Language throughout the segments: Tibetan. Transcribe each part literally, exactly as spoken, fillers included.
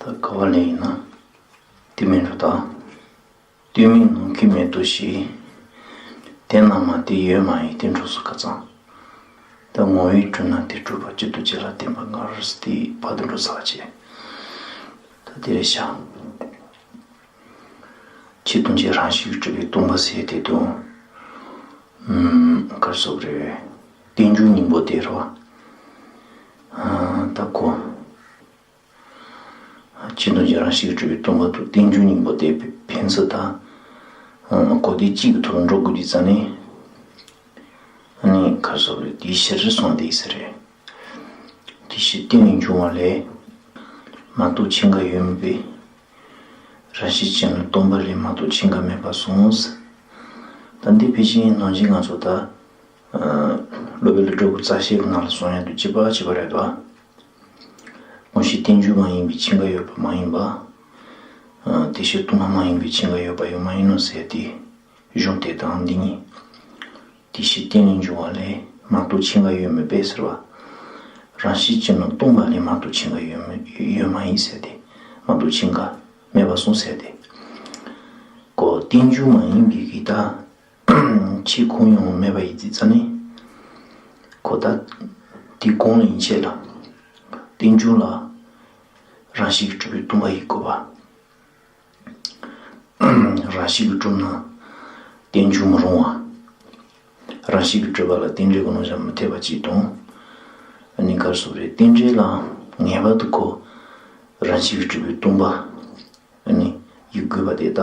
ད་ག་བ་ལས་ཡིན་ན། དེ་མིན་འགྲོ་ད། ལྟོས་མིན་ནམ་མཁའི་མེ་ཏོག་བཞིན། དེ་རྣམས་མ་བསྟེན་ཡོད་མ་ཡིན། དེ་འགྲོ་སོང་ཁ་ཚང་། ད་ངོ་བོས་གྲུབ་ན་དེ་གྲུབ་པ། སྤྱི་ལྡོག་གཅིག་ལ་བརྟེན་པ་ངར་སྟེ་བར་དུ་འགྲོ་ཚར་བྱས། ད་དེ་རེད་ཤག། ཆོས་ཐམས་ཅད་རང་བཞིན་གྱིས་གྲུབ་པས་སྟོང་པ་ཟེར་དེ་དང་། ཨུམ། ག་རེ་ཟེར་དགོས་རེད། རྟེན་འབྱུང་སྙིང་པོ་དེ་རེད་བ། ཨ། ད་ཁོ། ཆོས་ཐམས་ཅད་རང་བཞིན་གྱིས་གྲུབ་པས་སྟོང་པ་དང་རྟེན་འབྱུང་སྙིང་པོ་དེ་ཕན་ཚུན་དང་། ཨ། གོ་དོན་གཅིག་གི་ཐོག་ལ་འགྲོ་དགོས་དུས་ཙང་ནས། ཨ་ནི་ག་རེ་ཟེར་དགོས་རེད། དེའི་ཕྱིར་གསུངས་དེ་ཡིན་ས་རེད། དེ་ཕྱིར་རྟེན་ལས་འབྱུང་བ་ལས། མ་གཏོགས་ཆེད་འགའ་ཡོད་མིན་པས། རང་བཞིན་གྱིས་ནི་སྟོང་པ་ལས། མ་གཏོགས་ཆེད་འགའ་མེད་པར་གསུངས། ད་འདི་ཕལ་ཆེར་ནང་བཞིན་ང་ཚོ་ད། ཨ། སློབ་དཔོན་ཀླུ་སྒྲུབ་ཀྱི་རྩ་བཤད་ཀྱི་ནང་ལ་གསུངས་ཡག་དང་གཅིག་པ་གཅིག་པ་རེད་དོ། གང་ཕྱིར་རྟེན་འབྱུང་མ་ཡིན་པའི་ཆེད་འགའ་ཡོད་པ་མ་ཡིན་པ། ཨ། དེ་ཕྱིར་སྟོང་པ་མ་ཡིན་པའི་ཆེད་འགའ་ཡོད་པ་ཡང་མ་ཡིན་ནོ་ཟེར་ཏེ། གཞུང་དེ་དང་འདི་གཉིས། དེ་ཕྱིར་རྟེན་ལས་འབྱུང་བ་ལས། མ་གཏོགས་ཆེད་འགའ་ཡོད་མིན་པས་ཟེར་བ། རང་བཞིན་གྱིས་ནི་སྟོང་པ་ལས། མ་གཏོགས་ཆེད་འགའ་ཡོད་མི་ཡོད་མ་ཡིན་ཟེར་ཏེ། མ་གཏོགས་ཆེད་འགའ་མེད་པར་གསུངས་ཟེར་ཏེ། ཁོ་རྟེན་འབྱུང་མ་ཡིན་པའི་གི་ད། ཆོས་གང་ཡང་མེད་པ་ཡིན་དུས་ཙང་ནས། ཁོ་ད་དེ་གང་ལ་ཡིན་ཆེད་ལ། རྟེན་འབྱུང་ལ་རང་བཞིན་གྱིས་གྲུབ་པས་སྟོང་པ་ཡིན་དགོས་པ། རང་བཞིན་གྱིས་གྲུབ་ན་རྟེན་འབྱུང་མི་རུང་བ། རང་བཞིན་གྱིས་གྲུབ་པ་ལ་རྟེན་འབྲེལ་གྱི་རྣམ་གཞག་མི་འཐད་པ་གཅིག་དང་། ཨ་ནི་ག་རེ་ཟེར་དགོས་རེད། རྟེན་འབྲེལ་ལ་ངེས་པར་དུ་ཁོ་རང་བཞིན་གྱིས་གྲུབ་པས་སྟོང་པ། ཨ་ནི་ཡིན་དགོས་པ་དེ་ད་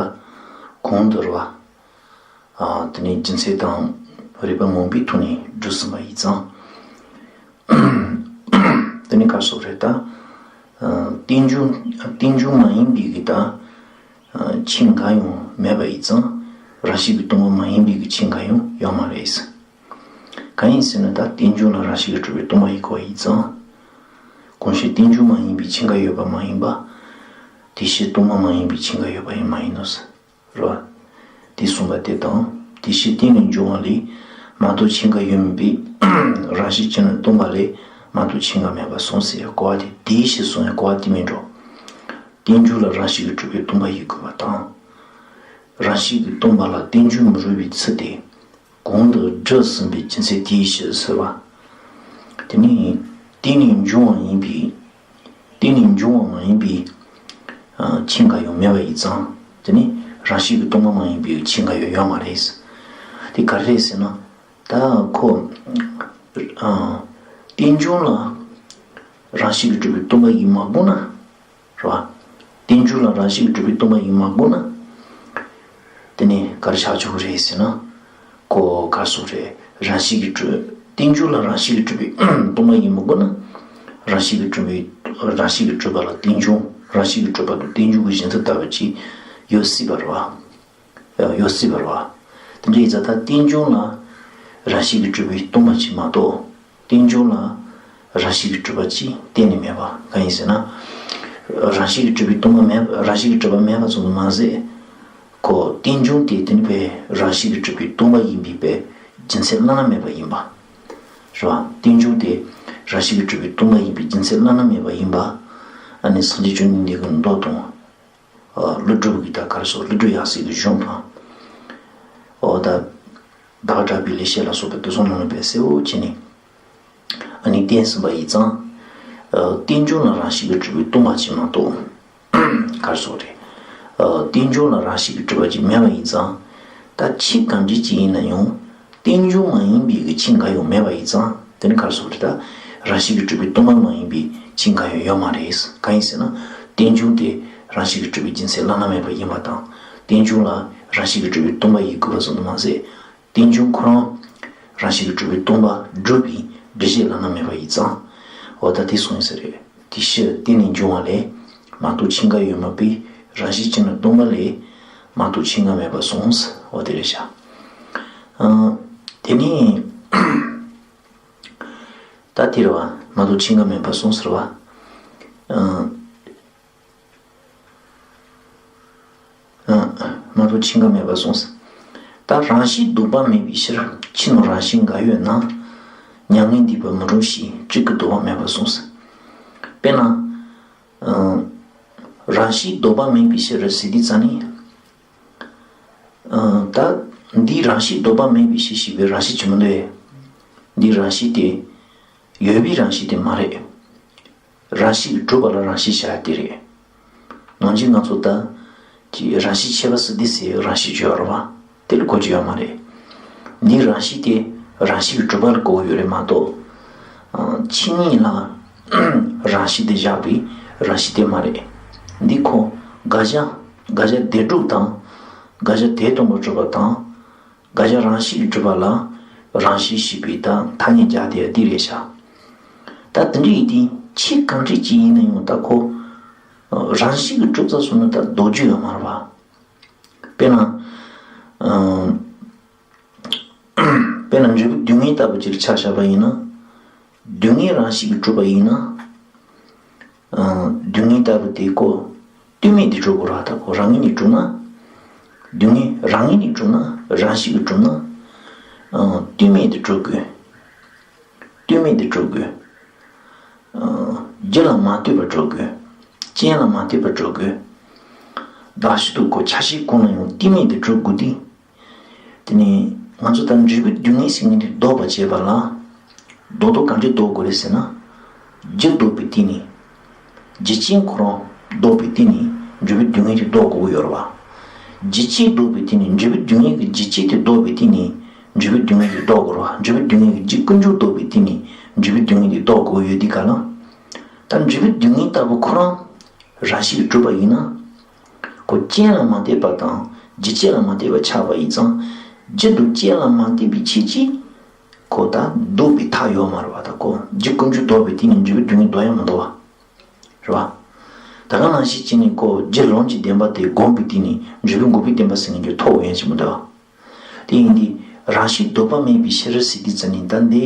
གོང་དུ་རེད་བ། ཨ། དེ་ནས་རྒྱུ་མཚན་དང་རིགས་པ་མང་པོའི་ཐོག་ནས་བསྒྲུབས་ཟིན་པ་ཡིན་ཙང་། དེ་ནས་ག་རེ་ཟེར་དགོས་རེད་ད། ཨ། རྟེན་འབྱུང་རྟེན་འབྱུང་མ་ཡིན་པའི་གི་ད། ཨ། ཆེད་འགའ་ཡང་མེད་པ་ཡིན་ཙང་། རང་བཞིན་གྱིས་སྟོང་པ་མ་ཡིན་པའི་གི་ཆེད་འགའ་ཡང་ཡོད་མ་རེད། གང་ཡིན་ཟེར་ན་ད་རྟེན་འབྱུང་ལ་རང་བཞིན་གྱིས་གྲུབ་པས་སྟོང་པ་ཡིན་དགོས་པ་ཡིན་ཙང་། གང་ཕྱིར་རྟེན་འབྱུང་མ་ཡིན་པའི་ཆེད་འགའ་ཡོད་པ་མ་ཡིན་པ། དེ་ཕྱིར་སྟོང་པ་མ་ཡིན་པའི་ཆེད་འགའ་ཡོད་པ་ཡང་མ་ཡིན་ནོ། རེད་བ། དེ་གསུངས་པ་དེ་དང་། དེ་ཕྱིར་རྟེན་ལས་འབྱུང་བ་ལས། མ་གཏོགས་ཆེད་འགའ་ཡོད་མིན་པས། རང་བཞིན་གྱིས་ནི་སྟོང་པ་ལས། མ་གཏོགས་ཆེད་འགའ་མེད་པར་གསུངས་ཟེར་གོ་བ་དེ། དེའི་ཕྱིར་གསུངས་ཡག་གོ་བ་དེ་མིན་འགྲོ། རྟེན་འབྱུང་ལ་རང་བཞིན་གྱིས་གྲུབ་པས་སྟོང་པ་ཡིན་དགོས་པ་དང་། རང་བཞིན་གྱིས་སྟོང་པ་ལ་རྟེན་འབྱུང་མི་རུང་བའི་ཚུལ་དེ། གོང་དུ་བསྒྲུབས་ཟིན་པའི་རྒྱུ་མཚན་དེའི་ཕྱིར་ཟེར་བ། དེ་ནི་རྟེན་ལས་འབྱུང་བ་ཡིན་པའི། རྟེན་ལས་འབྱུང་བ་མ་ཡིན་པའི། ཨ། ཆེད་འགའ་ཡང་མེད་པ་ཡིན་ཙང་། དེ་ནི་རང་བཞིན་གྱིས་སྟོང་པ་མ་ཡིན་པའི་ཆེད་འགའ་ཡང་ཡོད་མ་རེད། དེ་ག་རེ་རེད་ཟེར་ན། ད་ཁོ། ཨ། རྟེན་འབྱུང་ལ་རང་བཞིན་གྱིས་གྲུབ་པས་སྟོང་པ་ཡིན་མ་དགོས་ན། རེད་བ། རྟེན་འབྱུང་ལ་རང་བཞིན་གྱིས་གྲུབ་པས་སྟོང་པ་ཡིན་མ་དགོས་ན། དེ་ནས་ག་རེ་ཆགས་ཆོག་གི་རེད་ཟེར་ན། ཁོ་ག་རེ་ཟེར་དགོས་རེད། རང་བཞིན་གྱིས་གྲུབ། རྟེན་འབྱུང་ལ་རང་བཞིན་གྱིས་གྲུབ་པས་སྟོང་པ་ཡིན་མ་དགོས་ན། རང་བཞིན་གྱིས་གྲུབ་པའི། རང་བཞིན་གྱིས་གྲུབ་པ་ལ་རྟེན་འབྱུང་། རང་བཞིན་གྱིས་གྲུབ་པ་དང་རྟེན་འབྱུང་གི་གཞི་མཐུན་ལྟ་བུ་ཅིག་ཡོད་སྲིད་པ་རེད་བ། ཡོད་སྲིད་པ་རེད་བ། དེ་འདྲ་ཡིན་ཙང་ད་རྟེན་འབྱུང་ལ་རང་བཞིན་གྱིས་གྲུབ་པས་སྟོང་པ་ཅིག་མ་གཏོགས། རྟེན་འབྱུང་ལ་རང་བཞིན་གྱིས་གྲུབ་པ་ཅིག་གཏན་ནས་མེད་པ། གང་ཡིན་ཟེར་ན། རང་བཞིན་གྱིས་གྲུབ་པས་སྟོང་པ་མེད། རང་བཞིན་གྱིས་གྲུབ་པ་མེད་པ་ཙམ་དུ་མ་ཟད། ཁོ་རྟེན་འབྱུང་དེ་དེ་ནི་བས་རང་བཞིན་གྱིས་གྲུབ་པས་སྟོང་པ་ཡིན་པའི་བས་རྒྱུ་མཚན་བླ་ན་མེད་པ་ཡིན་པ། རེད་བ། རྟེན་འབྱུང་དེ་རང་བཞིན་གྱིས་གྲུབ་པས་སྟོང་པ་ཡིན་པའི་རྒྱུ་མཚན་བླ་ན་མེད་པ་ཡིན་པ། ཨ་ནི་སངས་རྒྱས་བཅོམ་ལྡན་འདས་ཀྱི་མདོ་དང་། ཨ། ཀླུ་སྒྲུབ་ཀྱི་ད་ག་རེ་ཟེར། ཀླུ་སྒྲུབ་ཡབ་སྲས་ཀྱི་གཞུང་དང་། འོ་ད། བདག་སྒྲ་པའི་ལེགས་བཤད་ལ་སོགས་པའི་དེ་ཚོ་ནང་ལ་བས་གསལ་བོ་བྱས་ནས། ཨ་ནི་བསྟན་ཟིན་པ་ཡིན་ཙང་། ཨ། རྟེན་འབྱུང་ལ་རང་བཞིན་གྱིས་གྲུབ་པས་སྟོང་པ་ཅིག་མ་གཏོགས། ག་རེ་ཟེར་དགོས་རེད། ཨ། རྟེན་འབྱུང་ལ་རང་བཞིན་གྱིས་གྲུབ་པ་ཅིག་མེད་པ་ཡིན་ཙང་། ད་ཆོས་གང་འདྲ་ཅིག་ཡིན་ན་ཡང་། རྟེན་འབྱུང་མ་ཡིན་པའི་གི་ཆོས་འགའ་ཡང་མེད་པ་ཡིན་ཙང་། དེ་ནི་ག་རེ་ཟེར་དགོས་རེད། ད་རང་བཞིན་གྱིས་གྲུབ་པས་སྟོང་པ་མ་ཡིན་པའི་ཆོས་འགའ་ཡང་ཡོད་མ་རེད། གང་ཡིན་ཟེར་ན། རྟེན་འབྱུང་དེ་རང་བཞིན་གྱིས་གྲུབ་པའི་རྒྱུ་མཚན་བླ་ན་མེད་པ་ཡིན་པ་དང་། རྟེན་འབྱུང་ལ་རང་བཞིན་གྱིས་གྲུབ་པས་སྟོང་པ་ཡིན་དགོས་པ་ཙམ་དུ་མ་ཟད། རྟེན་འབྱུང་ཁོ་རང་རང་བཞིན་གྱིས་གྲུབ་པས་སྟོང་པ་སྒྲུབ་པའི་སྒྲུབ་བྱེད་བླ་ན་མེད་པ་ཡིན་ཙང་། འོ་ད་དེ་གསུངས་ཡིན་ས་རེད། དེ་ཕྱིར་རྟེན་ལས་འབྱུང་བ་ལས། མ་གཏོགས་ཆོས་འགའ་ཡོད་མིན་པས། རང་བཞིན་གྱིས་ནི་སྟོང་པ་ལས། མ་གཏོགས་ཆོས་འགའ་མེད་པར་གསུངས། འོ་དེ་རེད་ཤག། ཨ། དེ་ནས་ད་དེ་རེད་བ། མ་གཏོགས་ཆོས་འགའ་མེད་པར་གསུངས་ཟེར་བ། ཨ། ཨ། མ་གཏོགས་ཆོས་འགའ་མེད་པར་གསུངས། ད་རང་བཞིན་ལྡོག་པ་མེད་པའི་ཕྱིར། ཕྱི་ནང་རང་བཞིན་འགའ་ཡོད་ན། མྱ་ངན་འདས་པ་མི་འགྲུབ་ཞེས། གཅིག་གིས་ལྡོག་པ་མེད་པར་གསུངས། དཔེར་ན། ཨ། རང་བཞིན་ལྡོག་པ་མེད་པའི་ཕྱིར་ཟེར་དུས་ཙ་ནི། ཨ། ད་འདིའི་རང་བཞིན་ལྡོག་པ་མེད་པའི་ཕྱིར་ཞེས་པའི་རང་བཞིན་ཅི་མི་འདུག་འདིའི་རང་བཞིན་དེ་ཡོད་པའི་རང་བཞིན་དེ་མ་རེད། རང་བཞིན་གྱིས་གྲུབ་པ་ལ་རང་བཞིན་བྱ་ཡ་དེ་རེད། ནང་བཞིན་ང་ཚོ་ད་ཀྱི་རང་བཞིན་ཁྱད་པར་སྲིད་དེ་ཟེར་རང་བཞིན་བརྗོད་ར་བ། དེ་ལ་གོ་རྒྱུ་ཡོད་མ་རེད། འདིའི་རང་བཞིན་དེ་རང་བཞིན་གྱིས་གྲུབ་པ་ལ་གོ་གི་ཡོད་རེད་མ་གཏོགས། ཨ། ཆོས་ཉིད་ལ་རང་བཞིན་དེ་བཞག་པའི་རང་བཞིན་དེ་མ་རེད། འདི་ཁོ་དགག་བྱ་དགག་བྱ་དེ་སྒྲུབ་དང་། དགག་བྱ་དེ་སྟོང་པར་གྲུབ་པ་དང་། དགག་བྱ་རང་བཞིན་གྱིས་གྲུབ་པ་ལ་རང་བཞིན་ཞེས་པའི་ད་ཐ་སྙད་རྒྱག་དེ་འདི་རེད་ཤག་ད་དེ་འདྲ་ཡིན་དུས་ཆོས་གང་འདྲ་ཅིག་ཡིན་ན་ཡང་ད་ཁོ་རང་བཞིན་གྱིས་གྲུབ་ཙམ་སོང་ན་ད་ལྡོག་རྒྱུ་ཡོད་མ་རེད་བ། དཔེར་ན། ཨ། དཔེར་ན་འབྲས་བུ་རྡུལ་སྙེད་ལྟ་བུ་ཅིག་ཆ་བཞག་པ་ཡིན་ན། རྡུལ་སྙེད་རང་བཞིན་གྱིས་གྲུབ་པ་ཡིན་ན། ཨ། རྡུལ་སྙེད་ལྟ་བུ་དེ་ཀོ། ལྡོག་མེད་དུ་གྲུབ་དགོས་ར་ད་ཀོ་རང་ངོས་ནས་གྲུབ་ན། རྡུལ་སྙེད་རང་ངོས་ནས་གྲུབ་ན་རང་བཞིན་གྱིས་གྲུབ་ན། ཨ། ལྡོག་མེད་དུ་གྲུབ་དགོས། ལྡོག་མེད་དུ་གྲུབ་དགོས། ཨ། རྒྱུ་ལ་མ་ལྟོས་པར་གྲུབ་དགོས། རྐྱེན་ལ་མ་ལྟོས་པར་གྲུབ་དགོས། བདག་ཤུལ་དུ་ཀོ་ཆ་ཤས་གང་ལ་ཡང་ལྡོག་མེད་དུ་གྲུབ་དགོས་ཏེ། དེ་ནས་ང་ཚོ་ད་འབྲས་བུ་རྡུལ་སྙེད་ཟེར་མཁན་དེ་ལྡོག་པར་བྱེད་པ་ལ། ལྡོག་ལྡོག་གང་འདྲ་ལྡོག་དགོས་རེད་ཟེར་ན། རྒྱུ་ལྡོག་པའི་སྟེང་ནས། རྒྱུ་རྐྱེན་ཁོ་རང་ལྡོག་པའི་སྟེང་ནས་འབྲས་བུ་རྡུལ་སྙེད་དེ་ལྡོག་དགོས་ཀྱི་ཡོད་རེད་བ། རྒྱུ་རྐྱེན་ལྡོག་པའི་སྟེང་ནས་འབྲས་བུ་རྡུལ་སྙེད་ཀྱི་རྒྱུ་རྐྱེན་དེ་ལྡོག་པའི་སྟེང་ནས་འབྲས་བུ་རྡུལ་སྙེད་དེ་ལྡོག་དགོས་རེད་བ། འབྲས་བུ་རྡུལ་སྙེད་ཀྱི་རྒྱུ་ཀུན་འབྱུང་ལྡོག་པའི་སྟེང་ནས་འབྲས་བུ་རྡུལ་སྙེད་དེ་ལྡོག་དགོས་ཀྱི་ཡོད་དུས་ག་ལ། ད་འབྲས་བུ་རྡུལ་སྙེད་ལྟ་བུ་ཁོ་རང་རང་བཞིན་གྱིས་གྲུབ་པ་ཡིན་ན། ཁོ་རྐྱེན་ལ་མ་ལྟོས་པ་དང་རྒྱུ་རྐྱེན་ལ་མ་ལྟོས་པ་ཆགས་པ་ཡིན་ཙང་། རྒྱུ་དང་རྐྱེན་ལ་མ་ལྟོས་པའི་ཆོས་ཅིག་ཁོ་ད་ལྡོག་པའི་མཐའ་ཡོད་མ་རེད་བ། ད་ཁོ་རྒྱུ་ཀུན་འབྱུང་ལྡོག་པའི་སྟེང་ནས་འབྲས་བུ་རྡུལ་སྙེད་ལྡོག་ཡ་མི་འདུག་བ། རེད་བ། ད་ག་ནང་བཞིན་བྱས་ནས་ཁོ་རྒྱུ་ལོངས་ཀྱི་བདེན་པ་དེ་བསྒོམས་པའི་སྟེང་ནས་འབྲས་བུ་འགོག་པའི་བདེན་པ་ཟེར་མཁན་གྱི་ཐོག་ཡན་ཆད་མི་འདུག་བ། དེ་ཡིན་དུས་རང་བཞིན་ལྡོག་པ་མེད་པའི་ཕྱིར་ཟེར་དུས་ཙ་ནི་ད་འདི་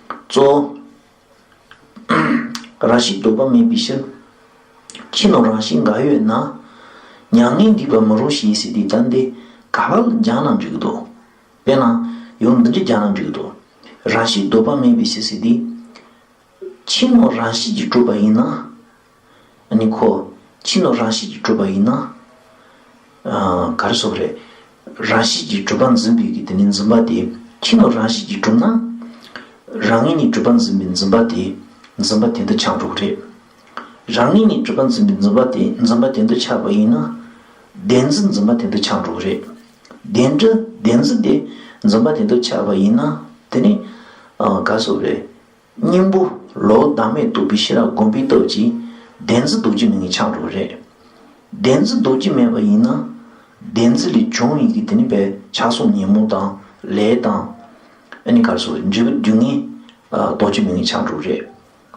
གཙོ་བོ། རང་བཞིན་ལྡོག་པ་མེད་པའི་ཕྱིར། ཕྱི་ནང་རང་བཞིན་འགའ་ཡོད་ན། མྱ་ངན་འདས་པ་མི་རུང་ཞེས་ཟེར་དུས་ད་འདི་ག་པ་ལ་སྦྱར་ན་འགྲིག་གི་འདུག་དཔེར་ན་ཡང་འདི་འདྲ་སྦྱར་ན་འགྲིག་གི་འདུག་རང་བཞིན་ལྡོག་པ་མེད་པའི་ཕྱིར་ཟེར་དུས། ཕྱི་ནང་རང་བཞིན་གྱིས་གྲུབ་པ་ཡིན་ན། ཨ་ནི་ཁོ། ཕྱི་ནང་རང་བཞིན་གྱིས་གྲུབ་པ་ཡིན་ན། ཨ། ག་རེ་ཟེར་དགོས་རེད། རང་བཞིན་གྱིས་གྲུབ་པ་འཛིན་པའི་གི་དེ་ནི་འཛིན་པ་དེ་ཕྱི་ནང་རང་བཞིན་གྱིས་གྲུབ་ན། རང་ངོས་ནས་གྲུབ་པ་འཛིན་པའི་འཛིན་པ་དེ་འཛིན་པ་དེ་འདི་ཆགས་འགྲོ་གི་རེད། རང་ངོས་ནས་གྲུབ་པ་འཛིན་པའི་འཛིན་པ་དེ་འཛིན་པ་དེ་འདི་ཆགས་པ་ཡིན་ན། བདེན་འཛིན་འཛིན་པ་དེ་འདི་ཆགས་འགྲོ་གི་རེད། བདེན་འཛིན་བདེན་འཛིན་དེ་འཛིན་པ་དེ་འདི་ཆགས་པ་ཡིན་ན་དེ་ནི། ཨ། ག་རེ་ཟེར་དགོས་རེད། གཉེན་པོ་ལོག་བདག་མེད་རྟོགས་པའི་ཤེས་རབ་བསྒོམས་པའི་སྟོབས་ཀྱིས་བདེན་འཛིན་ལྡོག་རྒྱུ་མེད་ངེས་ཆགས་འགྲོ་གི་རེད། བདེན་འཛིན་ལྡོག་རྒྱུ་མེད་པ་ཡིན་ན། བདེན་འཛིན་ལས་བྱུང་བའི་གི་དེ་ནི་པའི་ཆགས་སོགས་ཉོན་མོངས་དང་ལས་དང་། ཨ་ནི་ག་རེ་ཟེར་འབྲས་བུ་རྡུལ་སྙེད་ལྡོག་རྒྱུ་མེད་ངེས་ཆགས་འགྲོ་གི་རེད།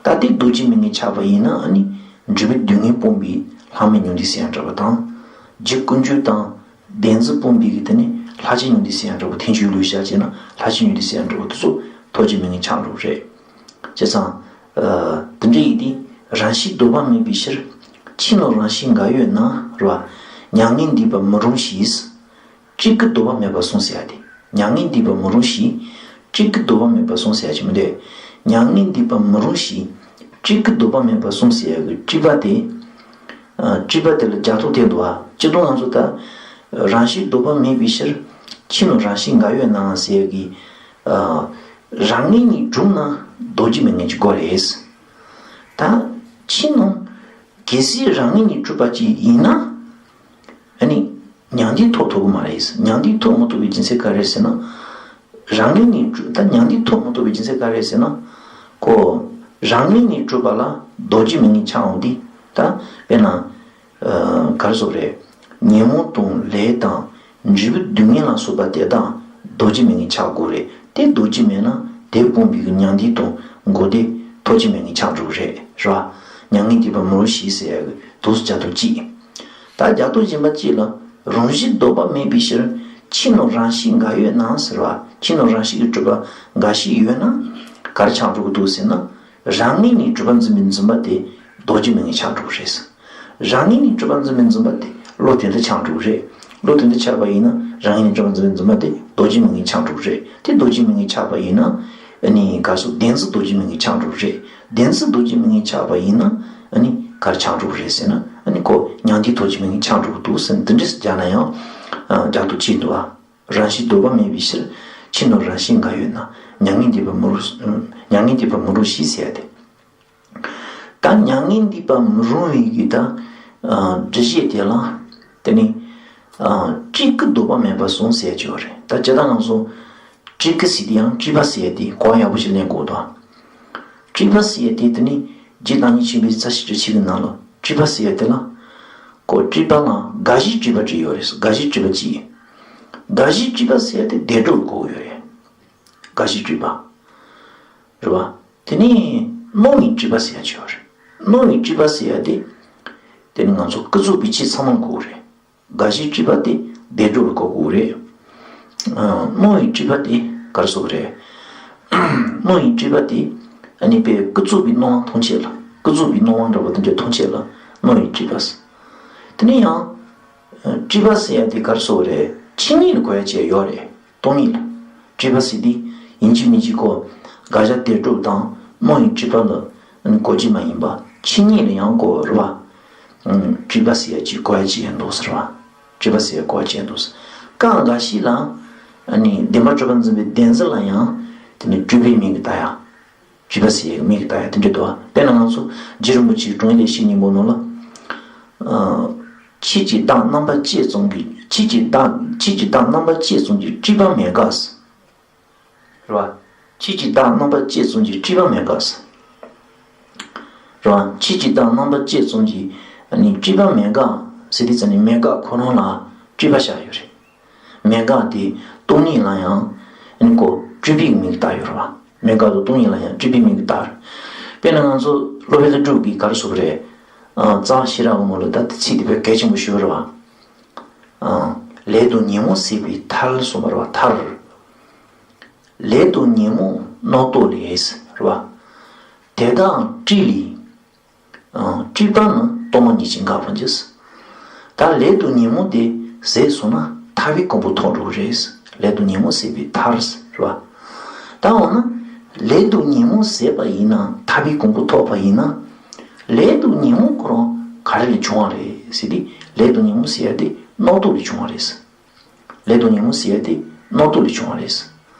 ད་དེ་ལྡོག་རྒྱུ་མེད་ངེས་ཆགས་པ་ཡིན་ན་ཨ་ནི་འབྲས་བུ་རྡུལ་སྙེད་སྤངས་པའི་ལྷག་མེད་ཉུང་འདུས་ཟེར་ཡང་འདྲ་བ་དང་། རྒྱུ་ཀུན་འབྱུང་དང་། བདེན་འཛིན་སྤངས་པའི་གི་དེ་ནི་ལྷག་བཅས་ཉུང་འདུས་ཟེར་ཡང་འདྲ་བོ་ཐེ་ཇུས་ལུགས་བཞག་བྱས་ན་ལྷག་བཅས་ཉུང་འདུས་ཟེར་ཡང་འདྲ་བོ་དེ་ཚོ་ལྡོག་རྒྱུ་མེད་ངེས་ཆགས་འགྲོ་གི་རེད། བྱས་ཙང་། ཨ། དེ་འདྲ་ཡིན་དུས་རང་བཞིན་ལྡོག་པ་མེད་པའི་ཕྱིར། ཕྱི་ནང་རང་བཞིན་འགའ་ཡོད་ན་རེད་བ། མྱ་ངན་འདས་པ་མི་རུང་ཞེས། སྤྱི་སྐུ་ལྡོག་པ་མེད་པར་གསུངས་ཟེར་ཡ་དེ། མྱ་ངན་འདས་པ་མི་རུང་ཞེས། སྤྱི་སྐུ་ལྡོག་པ་མེད་པར་གསུངས་ཟེར་ཡ་ཅིག་མི་འདུག་མྱ་ངན་འདས་པ་མི་རུང་ཞེས། སྤྱི་སྐུ་ལྡོག་པ་མེད་པར་གསུངས་ཟེར་ཡ་གི་སྤྱི་པ་དེ། ཨ། སྤྱི་པ་དེ་ལ་རྒྱ་ཐོག་དེ་འདུག་ཨ། སྤྱི་དོན་ང་ཚོ་ད། རང་བཞིན་ལྡོག་པ་མེད་པའི་ཕྱིར། ཕྱི་ནང་རང་བཞིན་འགའ་ཡོད་ནའང་ཟེར་ཡ་གི། ཨ། རང་ངོས་ནས་གྲུབ་ན་ལྡོག་རྒྱུ་མེད་ངེས་ཅིག་དགོས་རེད། ད། ཕྱི་ནང་། གལ་སྲིད་རང་ངོས་ནས་གྲུབ་པ་ཅིག་ཡིན་ན། ཨ་ནི། མྱང་འདས་ཐོབ་ཐུབ་ཀྱི་མ་རེད། མྱང་འདས་ཐོབ་མི་ཐུབ་པའི་རྒྱུ་མཚན་ག་རེ་རེད་ཟེར་ན། རང་ངོས་ནས་གྲུབ་ད་མྱང་འདས་ཐོབ་མི་ཐུབ་པའི་རྒྱུ་མཚན་ག་རེ་རེད་ཟེར་ན། ཁོ། རང་ངོས་ནས་གྲུབ་པ་ལ་ལྡོག་རྒྱུ་མེད་ངེས་ཆགས་འོང་དུས་ད། དཔེར་ན། ཨ། ག་རེ་ཟེར་དགོས་རེད། ཉོན་མོངས་དང་ལས་དང་འབྲས་བུ་རྡུལ་སྙེད་ལ་སོགས་པ་དེ་དག་ལྡོག་རྒྱུ་མེད་ངེས་ཆགས་དགོས་རེད། དེ་ལྡོག་རྒྱུ་མེད་ན་དེ་སྤངས་པའི་གི་མྱང་འདས་དང་འགོག་བདེན་ཐོབ་རྒྱུ་མེད་ངེས་ཆགས་འགྲོ་གི་རེད། རེད་བ། མྱ་ངན་འདས་པ་མི་རུང་ཞེས་ཟེར་ཡ་གི་དུས་སུ་བྱ་དོ་གཅིག་ད་རྒྱ་མཚོ་གཞན་པ་གཅིག་ལ་རང་བཞིན་ལྡོག་པ་མེད་པའི་ཕྱིར། ཕྱི་ནང་རང་བཞིན་འགའ་ཡོད་ན་ཟེར་བ། ཕྱི་ནང་རང་བཞིན་གྱིས་གྲུབ་པ་འགའ་ཞིག་ཡོད་ན། ག་རེ་ཆགས་འགྲོ་གི་འདུག་ཟེར་ན། རང་ངོས་ནས་གྲུབ་པ་འཛིན་པའི་འཛིན་པ་དེ་ལྡོག་རྒྱུ་མེད་ངེས་ཆགས་འགྲོ་གི་རེད། རང་ངོས་ནས་གྲུབ་པ་འཛིན་པའི་འཛིན་པ་དེ་བློ་དེ་འདྲ་ཆགས་འགྲོ་གི་རེད། བློ་དེ་འདྲ་ཆགས་པ་ཡིན་ན་རང་ངོས་ནས་གྲུབ་པ་འཛིན་པའི་འཛིན་པ་དེ་ལྡོག་རྒྱུ་མེད་ངེས་ཆགས་འགྲོ་གི་རེད། དེ་ལྡོག་རྒྱུ་མེད་ངེས་ཆགས་པ་ཡིན་ན། ཨ་ནི་ག་རེ་ཟེར་བདེན་འཛིན་ལྡོག་རྒྱུ་མེད་ངེས་ཆགས་འགྲོ་གི་རེད། བདེན་འཛིན་ལྡོག་རྒྱུ་མེད་ངེས་ཆགས་པ་ཡིན་ན། ཨ་ནི་ག་རེ་ཆགས་འགྲོ་གི་རེད་ཟེར་ན། ཨ་ནི་ཁོ་མྱ་ ཡང་དེའི་ཐོག་གི་མིང་ཆགས་འགྲོ་གི་འདུག་ཟེར་ནས་འདི་འདྲས་སུ་སྦྱར་ན་ཡང་རྒྱག་ཏུ་ཅི་འདུག་ཨ། རང་བཞིན་ལྡོག་པ་མེད་པའི་ཕྱིར། ཕྱི་ནང་རང་བཞིན་འགའ་ཡོད་ན། མྱ་ངན་འདས་པ་མི་རུང་། མྱ་ངན་འདས་པ་མི་རུང་ཞེས་ཟེར་ཏེ། ད་མྱ་ངན་འདས་པ་མི་རུང་བའི་གི་ད་འགྲེལ་བཤད་དེ་ལ་དེ་ནི་སྤྲུལ་སྐུ་ལྡོག་པ་མེད་པར་གསུངས་ཟེར་གྱི་ཡོད་རེད། ད་ཇི་ལྟར་ང་ཚོ་སྤྲུལ་སྐུ་ཟེར་དེ་ཡང་སྤྲུལ་པ་ཟེར་དེ་གོ་བ་ཡག་པོ་ཞིག་ལེན་དགོས་འདུག་སྤྲུལ་པ་ཟེར་དེ་དེ་ནི་རྗེ་བདག་ཉིད་ཆེན་པོའི་རྩ་ཤེས་བཅུ་གཅིག་གི་ནང་ལ་སྤྲུལ་པ་ཟེར་དེ་ལ་གོ་སྤྲུལ་པ་ལ་དགའ་བཞིའི་སྤྲུལ་པ་བྲིས་ཡོད་རེད། དགའ་བཞིའི་སྤྲུལ་པ་གཅིག་དགའ་བཞིའི་སྤྲུལ་པ་ཟེར་དེ་བདེ་འགྲོ་ལ་གོ་གི་ཡོད་རེད། དགའ་བཞིའི་སྤྲུལ་པ། རེད་བ། དེ་ནས་སྣང་བའི་སྤྲུལ་པ་ཟེར་ཡ་ཅིག་ཡོད་རེད། སྣང་བའི་སྤྲུལ་པ་ཟེར་ཡ་དེ། དེ་ནི་ང་ཚོ་ཀུན་རྫོབ་པའི་ཆོས་ཚང་མ་གོ་གི་རེད། དགའ་བཞིའི་སྤྲུལ་པ་དེ་བདེ་འགྲོ་ལ་གོ་དགོས་རེད། སྣང་བའི་སྤྲུལ་པ་དེ་ག་རེ་ཟེར་དགོས་རེད། སྣང་བའི་སྤྲུལ་པ་དེ་ཨ་ནི་དཔེ་ཀུན་རྫོབ་པའི་སྣང་བ་མཐོང་ཆེད་ལ། ཀུན་རྫོབ་པའི་སྣང་བ་འདྲ་བོ་དེ་འདྲ་མཐོང་ཆེད་ལ་སྣང་བའི་སྤྲུལ་པ་ཟེར། དེ་ནས་ཡང་། སྤྲུལ་པ་ཟེར་ཡ་དེ་ག་རེ་ཟེར་དགོས་རེད། ཆོས་ཉིད་ལ་གོ་ཡ་ཅིག་ཡོད་རེད། སྟོང་ཉིད་ལ། སྤྲུལ་པ་ཟེར་དེ་ཡིན་གཅིག་མིན་གཅིག་གོ། དགག་བྱ་བདེན་གྲུབ་དང་སྣང་བའི་སྤྲུལ་པ་ལ་གོ་རྒྱུ་མ་ཡིན་པ་ཆོས་ཉིད་ལ་ཡང་གོ་རེད་བ། སྤྲུལ་པ་ཟེར་ཡ་ཅིག་གོ་ཡ་ཅིག་ཡིན་འདུག་ཟེར་བ། སྤྲུལ་པ་ཟེར་ཡ་གོ་ཡ་ཅིག་ཡིན་འདུག་ཟེར། སྐབས་འགའ་ཞིག་ལ་ཨ་ནི་བདེན་པར་གྲུབ་པར་འཛིན་པའི་བདེན་འཛིན་ལ་ཡང་དེ་ནི་སྤྲུལ་པའི་མིང་གིས་བཏགས་ཡ། སྤྲུལ་པ་ཟེར་ཡག་མིང་གིས་བཏགས་ཡག་དེ་འདྲ་འདུག་དཔེར་ན་ང་ཚོ་རྗེ་རིན་པོ་ཆེའི་དྲུང་ཡིག་ལས་བཤད་སྙིང་པོ་ནང་ལ། ཆོས་ཀྱི་བདག་རྣམ་པ་གཅིག་ཙམ་གྱི། ཆོས་ཀྱི་བདག་ཆོས་ཀྱི་བདག་རྣམ་པ་གཅིག་ཙམ་གྱི་སྤྲུལ་པ་མེད་དགག་ཟེར། རེད་བ། ཆོས་ཀྱི་བདག་རྣམ་པ་གཅིག་ཙམ་གྱི་སྤྲུལ་པ་མེད་དགག་ཟེར། རེད་བ། ཆོས་ཀྱི་བདག་རྣམ་པ་གཅིག་ཙམ་གྱི་ནི་སྤྲུལ་པ་མེད་དགག་ཟེར་དུས་ཙམ་ནས་མེད་དགག་ཁོ་རང་ལ་སྤྲུལ་པ་བཞག་ཡོད་རེད། མེད་དགག་དེ་སྟོང་ཉིད་ལ་ཡང་ཨ་ནི་ཁོ་སྤྲུལ་པའི་མིང་བཏགས་ཡོད་རེད་བ། མེད་དགག་དེ་སྟོང་ཉིད་ལ་ཡང་སྤྲུལ་པའི་མིང་བཏགས་རེད། དཔེར་ན་ང་ཚོ་སློབ་དཔོན་ཀླུ་སྒྲུབ་ཀྱིས་ག་རེ་ཟེར་གི་རེད། ཨ། རྩ་བ་ཤེས་རབ་འོད་མ་ལ་ད་དེ་ཚིག་དེ་དཔེ་གལ་ཆེན་པོ་ཞིག་རེད་བ། ཨ། ལས་དང་ཉོན་མོངས་ཟད་པའི་མཐར་གསུངས་པ་རེད་བ། མཐར། ལས་དང་ཉོན་མོངས་རྣམ་རྟོག་ལས་རེད་བ། དེ་དག་སྤྲུལ་ལས། སྤྲུལ་པ་ནི་སྟོང་པ་ཉིད་ཀྱིས་འགག་པར་འགྱུར། ད་ལས་དང་ཉོན་མོངས་དེ་ཟད་སོང་ན་ཐར་པའི་གོ་འཕང་ཐོབ་འགྲོ་གི་རེད། ལས་དང་ཉོན་མོངས་ཟད་པའི་མཐར་ཟེར་བ། ད་འོ་ན་ལས་དང་ཉོན་མོངས་ཟད་པ་ཡིན་ན་ཐར་པའི་གོ་འཕང་ཐོབ་པ་ཡིན་ན། ལས་དང་ཉོན་མོངས་ཁོ་རང་ག་རེ་ལས་བྱུང་བ་རེད་ཟེར་ཏེ། ལས་དང་ཉོན་མོངས་ཟེར་ཡ་དེ་རྣམ་རྟོག་ལས་བྱུང་བ་རེད། ལས་དང་ཉོན་མོངས་ཟེར་ཡ་དེ་རྣམ་རྟོག་ལས་བྱུང་བ་རེད།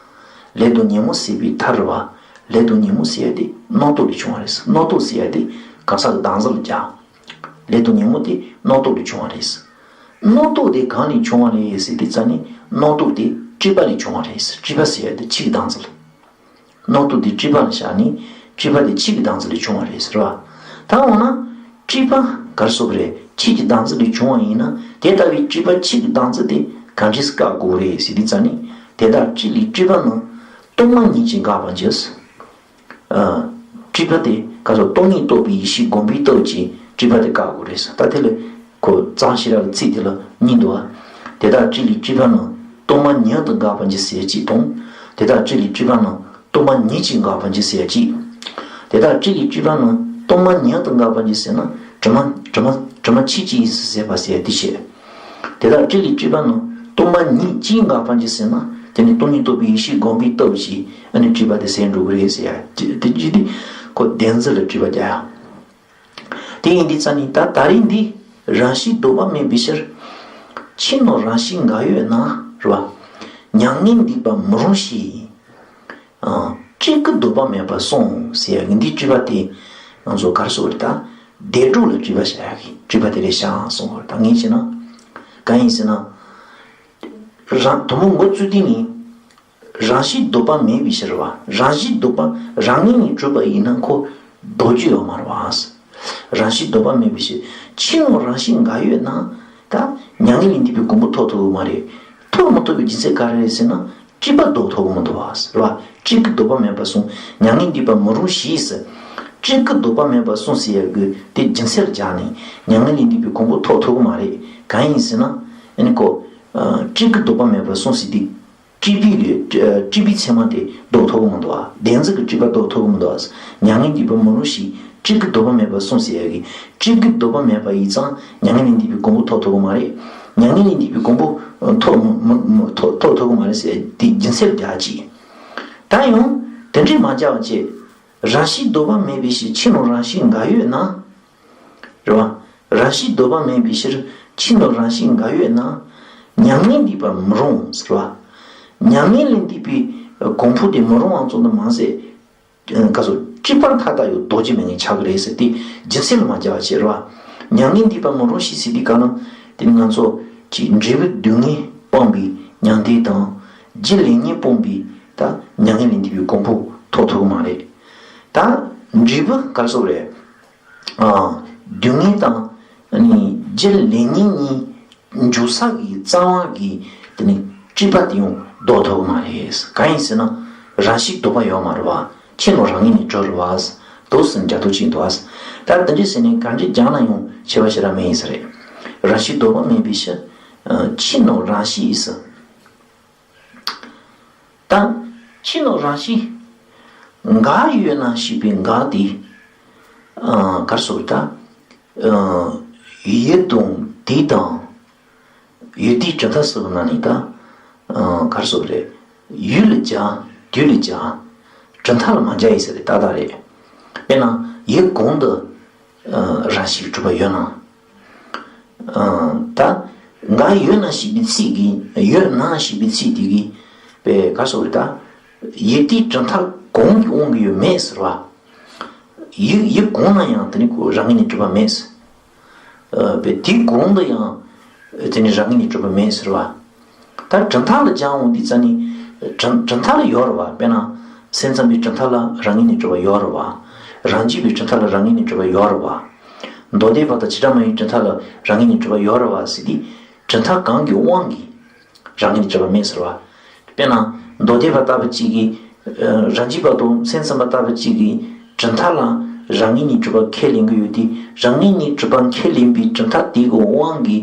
ལས་དང་ཉོན་མོངས་ཟད་པའི་མཐར་རེད་བ། ལས་དང་ཉོན་མོངས་ཟེར་ཡ་དེ་རྣམ་རྟོག་ལས་བྱུང་བ་རེད། རྣམ་རྟོག་ཟེར་ཡ་དེ་གང་ཟག་གི་བདག་འཛིན་ལ་སྦྱར། ལས་དང་ཉོན་མོངས་དེ་རྣམ་རྟོག་ལས་བྱུང་བ་རེད། རྣམ་རྟོག་དེ་གང་ལས་བྱུང་བ་རེད་ཟེར་དུས་ཙམ་ནས་རྣམ་རྟོག་དེ་སྤྲུལ་པ་ལས་བྱུང་བ་རེད། སྤྲུལ་པ་ཟེར་ཡ་དེ་ཆོས་ཀྱི་བདག་འཛིན། རྣམ་རྟོག་དེ་སྤྲུལ་པ་ལ་བཞག་ནས་སྤྲུལ་པ་དེ་ཆོས་ཀྱི་བདག་འཛིན་ལས་བྱུང་བ་རེད་ཟེར་བ། ད་འོ་ན་སྤྲུལ་པ་ག་རེ་ཟེར་གི་རེད། ཆོས་ཀྱི་བདག་འཛིན་ལས་བྱུང་བ་ཡིན་ན་དེ་ལྟ་བུའི་སྤྲུལ་པ་ཆོས་ཀྱི་བདག་འཛིན་དེ་གང་འདྲས་སེ་བཀག་དགོས་རེད་ཟེར་དུས་ཙམ་ནས། དེ་དག་སྤྲུལ་ལས་སྤྲུལ་པ་རྣམས་སྟོང་པ་ཉིད་ཀྱིས་འགག་པར་འགྱུར། ཨ། སྤྲུལ་པ་དེ་ག་ཚོད་སྟོང་ཉིད་རྟོགས་པའི་ཡེ་ཤེས་བསྒོམ་པའི་སྟོབས་ཀྱིས་སྤྲུལ་པ་དེ་བཀག་དགོས་རེད་ཟེར། ད་དེ་ལ་ཁོ་རྩ་བ་ཤེས་རབ་ཀྱི་ཚིག་དེ་ལ་གཉིས་འདུག་བ། དེ་དག་སྤྲུལ་ལས་སྤྲུལ་པ་རྣམས་སྟོང་པ་ཉིད་དུ་འགག་པར་འགྱུར་ཟེར་གཅིག་དང་། དེ་དག་སྤྲུལ་ལས་སྤྲུལ་པ་རྣམས་སྟོང་པ་ཉིད་ཀྱིས་འགག་པར་འགྱུར་ཟེར་གཅིག་དེ་དག་སྤྲུལ་ལས་སྤྲུལ་པ་རྣམས་སྟོང་པ་ཉིད་དུ་འགག་པར་འགྱུར་ཟེར་ན་དྲི་མ་དྲི་མ་དྲི་མ་ཆོས་ཅན་ཡིན་ཟེར་བ་ཟེར་དེ་བྱས། དེ་དག་སྤྲུལ་ལས་སྤྲུལ་པ་རྣམས་སྟོང་པ་ཉིད་ཀྱིས་འགག་པར་འགྱུར་ཟེར་ན་དེ་ནི་སྟོང་ཉིད་རྟོགས་པའི་ཡེ་ཤེས་བསྒོམ་པའི་སྟོབས་ཀྱིས་ཨ་ནི་སྤྲུལ་པ་དེ་ཟད་འགྲོ་གི་རེད་ཟེར་ཡ། དེ་དེ་ཅི་སྟེ་ཁོ་བདེན་འཛིན་ལ་སྤྲུལ་པ་རྒྱག་ཡ། དེ་ཡིན་དུས་ཙམ་ནས་ད་ད་རེས་འདི་རང་བཞིན་ལྡོག་པ་མེད་པའི་ཕྱིར། ཕྱི་ནང་རང་བཞིན་འགའ་ཡོད་ན་རེད་བ། མྱ་ངན་འདས་པ་མི་རུང་ཞེས། ཨ། སྤྲུལ་སྐུ་ལྡོག་པ་མེད་པར་གསུངས་ཟེར་ཡ་གི་འདི་སྤྲུལ་པ་དེ་ང་ཚོ་ག་རེ་ཟེར་དགོས་རེད། ད་བདེ་འགྲོ་ལ་སྤྲུལ་པ་བྱ་ཡ་གི་སྤྲུལ་པ་དེ་རེད་ཤག་གསུངས་པ་རེད། ད་ངས་བྱས་ན་གང་ཡིན་ཟེར་ན། རང་དུ་མ་འགོ་བཙུགས་དུས་ནས། རང་བཞིན་ལྡོག་པ་མེད་པའི་ཕྱིར་བ། རང་བཞིན་ལྡོག་པ་རང་ངོས་ནས་གྲུབ་པ་ཡིན་ན་ཁོ་ལྡོག་རྒྱུ་ཡོད་མ་རེད་བ། རང་བཞིན་ལྡོག་པ་མེད་པའི་ཕྱིར། ཕྱི་ནང་རང་བཞིན་འགའ་ཡོད་ན་ད་མྱ་ངན་ལས་འདས་པའི་གོ་འཕང་ཐོབ་ཐུབ་ཀྱི་མ་རེད། ཐོབ་མི་ཐུབ་པའི་རྒྱུ་མཚན་ག་རེ་རེད་ཟེར་ན་སྤྲུལ་པ་ལྡོག་ཐུབ་ཀྱི་མི་འདུག་བ། རེད་བ། སྤྲུལ་སྐུ་ལྡོག་པ་མེད་པར་གསུངས། མྱ་ངན་འདས་པ་མི་རུང་ཞེས་ཟེར། སྤྲུལ་སྐུ་ལྡོག་པ་མེད་པར་གསུངས་ཟེར་ཡ་གི་དེ་རྒྱུ་མཚན་ལ་སྦྱར་ནས་མྱ་ངན་ལས་འདས་པའི་གོ་འཕང་ཐོབ་ཐུབ་ཀྱི་མ་རེད། གང་ཡིན་ཟེར་ན་ཨ་ནི་ཁོ། ཨ། སྤྲུལ་སྐུ་ལྡོག་པ་མེད་པར་གསུངས་ཟེར་དུས། སྤྲུལ་པའི་ལས། སྤྲུལ་པའི་མཚན་མ་དེ་ལྡོག་ཐུབ་ཀྱི་མི་འདུག་བ། བདེན་འཛིན་གྱི་སྤྲུལ་པ་ལྡོག་ཐུབ་ཀྱི་མི་འདུག་བ། མྱ་ངན་འདས་པ་མི་རུང་ཞེས་སྤྲུལ་སྐུ་ལྡོག་པ་མེད་པར་གསུངས་ཟེར་ཡ་གི། སྤྲུལ་སྐུ་ལྡོག་པ་མེད་པ་ཡིན་ཙང་མྱ་ངན་ལས་འདས་པའི་གོ་འཕང་ཐོབ་ཐུབ་ཀྱི་མ་རེད། མྱ་ངན་ལས་འདས་པའི་གོ་འཕང་ཐོབ་མི་མི་མི་ཐོབ་ཐོབ་ཐུབ་ཀྱི་མ་རེད་ཟེར་ཡ་དེ་རྒྱུ་མཚན་རྒྱག་ཅིག་ད་ཡང་དེ་འདྲས་མ་རྒྱག་བྱས། རང་བཞིན་ལྡོག་པ་མེད་པའི་ཕྱིར། ཕྱི་ནང་རང་བཞིན་འགའ་ཡོད་ན། རེད་བ། རང་བཞིན་ལྡོག་པ་མེད་པའི་ཕྱིར། ཕྱི་སྣོད་རང་བཞིན་འགའ་ཡོད་ན། མྱ་ངན་འདས་པ་མི་རུང་ཟེར་བ། མྱ་ངན་ལས་འདས་པའི་གོ་འཕང་དེ་མི་རུང་བ་ཙམ་དུ་མ་ཟད། ག་སོ་སྤྱི་པར་མཐའ་དག་ཡང་ལྡོག་རྒྱུ་མེད་ངེས་ཆགས་ཀྱི་རེད་ཟེར་ཏེ་རྒྱུ་མཚན་ལ་མ་རྒྱག་པ་བྱེད་རེད་བ། མྱ་ངན་འདས་པ་མི་རུང་ཞེས་ཟེར་དུས་ག་ན་དེ་ནི་ང་ཚོ་གི་འབྲས་བུ་སྡུག་བསྔལ་སྤངས་པའི་མྱང་འདས་དང་། རྒྱུ་ལས་ཉོན་སྤངས་པའི་ད་མྱ་ངན་ལས་འདས་པའི་གོ་འཕང་ཐོབ་ཐུབ་ཀྱི་མ་རེད། ད་འབྲས་བུ་ག་སོ་རེད། ཨ། སྡུག་བསྔལ་དང་ནི་རྒྱུ་ལས་ཉོན་གཉིས་འཇུག་ས་གི་རྩ་བ་གི་དེ་ནི་སྤྱི་པ་དེ་ཡང་ལྡོག་ཐུབ་ཀྱི་མ་རེད། གང་ཡིན་ཟེར་ན་རང་བཞིན་ལྡོག་པ་ཡོད་མ་རེད་བ། ཕྱི་སྣོད་རང་ངོས་ནས་གྲུབ་རེད་བ། འདུག་སེ་རྒྱ་ཐོ་ཅིག་འདུག་ཨ། ད་དེ་འདྲ་ཟེར་ནས་ག་འདྲ་རྒྱག་ན་ཡང་ཁྱད་པར་ཞེ་དྲག་མེད་ཡིན་ས་རེད། རང་བཞིན་ལྡོག་པ་མེད་པའི་ཕྱིར། ཕྱི་སྣོད་རང་བཞིན་ཡིན་ས། ད་ཕྱི་སྣོད་རང་བཞིན་འགའ་ཡོད་ན་ཞེས་པའི་འགའ་དེ། ཨ། ག་རེ་ཟེར་ད། ཨ། ཡུལ་དང་དུས་དང་། ཡུལ་དུས་གྲུབ་མཐའ་སོགས་ནང་ནས་ད། ཨ། ག་རེ་ཟེར་རེད། ཡུལ་ལ་སྦྱར། དུས་ལ་སྦྱར། གྲུབ་མཐའ་ལ་མ་སྦྱར་ཡིན་ས་རེད། ཏག་ཏག་རེད། དཔེར་ན་ཡུལ་གང་དུ། ཨ། རང་བཞིན་གྲུབ་པ་ཡོད་ན། ཨ། ད་འགའ་ཡོད་ན་ཞེས་པའི་ཚིག་གིས། ཡོད་ན་ཞེས་པའི་ཚིག་དེ་གིས་པའི་ག་སོགས་རེད་ད། ཡུལ་དུས་གྲུབ་མཐའ་གང་གི་དབང་གིས་ཡོད་མེད་ཟེར་བ། ཡུལ་ཡུལ་གང་ན་ཡང་དེ་ནི་ཁོ་རང་ངོས་ནས་གྲུབ་པ་མེད་ཟེར། ཨ། པའི་དུས་གང་དུ་ཡང་དེ་ནི་རང་ངོས་ནས་གྲུབ་པ་མེད་ཟེར་བ། ད་གྲུབ་མཐའ་ལ་སྦྱར་འོང་དུས་ཙ་ནི་གྲུབ་གྲུབ་མཐའ་ལ་ཡོད་རེད་བ། དཔེར་ན་སེམས་ཙམ་པའི་གྲུབ་མཐའ་ལ་རང་ངོས་ནས་གྲུབ་པ་ཡོད་རེད་བ། རང་རྒྱུད་པའི་གྲུབ་མཐའ་ལ་རང་ངོས་ནས་གྲུབ་པ་ཡོད་རེད་བ། མདོ་སྡེ་པ་དང་བྱེ་བྲག་སྨྲ་བའི་གྲུབ་མཐའ་ལ་རང་ངོས་ནས་གྲུབ་པ་ཡོད་རེད་བ་ཟེར་དུས། གྲུབ་མཐའ་གང་གི་དབང་གིས་རང་ངོས་ནས་གྲུབ་པ་མེད་ཟེར་བ། དཔེར་ན་མདོ་སྡེ་པ་ལྟ་བུ་གཅིག་གིས། ཨ། རང་རྒྱུད་པ་དང་སེམས་ཙམ་པ་ལྟ་བུ་གཅིག་གིས་གྲུབ་མཐའ་ལ་རང་ངོས་ནས་གྲུབ་པ་ཁས་ལེན་གྱི་ཡོད་དུས། རང་ངོས་ནས་གྲུབ་པ་ཁས་ལེན་པའི་གྲུབ་མཐའ་དེ་གི་དབང་གིས་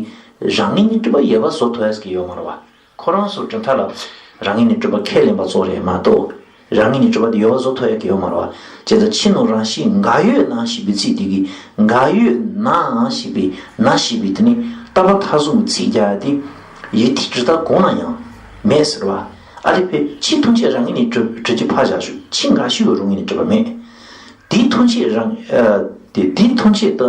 རང་ངོས་ནས་གྲུབ་པ་ཡོད་པ་བཟོ་ཐུབ་ཡ་ཟེར་གྱི་ཡོད་མ་རེད་བ། ཁོ་རང་ཚོ་གྲུབ་མཐའ་ལ་རང་ངོས་ནས་གྲུབ་པ་ཁས་ལེན་པ་ཙམ་རེད་མ་གཏོགས། རང་ངོས་ནས་གྲུབ་པ་དེ་ཡོད་པ་བཟོ་ཐུབ་ཡ་གི་ཡོད་མ་རེད་བ། བྱས་ཙང་ཕྱི་སྣོད་རང་བཞིན་འགའ་ཡོད་ན་ཞེས་པའི་ཚིག་དེ་གིས། འགའ་ཡོད་ན་ཞེས་པའི། ན་ཞེས་པའི་དེ་ནི་རྟག་པ་མཐའ་བཟུང་གི་ཚིག་རྒྱག་ཡ་དེ། ཡུལ་དུས་གྲུབ་མཐའ་གང་ན་ཡང་མེད་ཟེར་བ། ཨ་རི་པའི་ཕྱི་ཐམས་ཅད་རང་ངོས་ནས་གྲུབ་གྲུབ་ཀྱི་ཕར་བཞག་ཞུ། ཕྱི་འགའ་ཞིག་རང་ངོས་ནས་གྲུབ་པ་མེད། དུས་ཐམས་ཅད་རང་། ཨ། དེ་དུས་ཐམས་ཅད་དུ།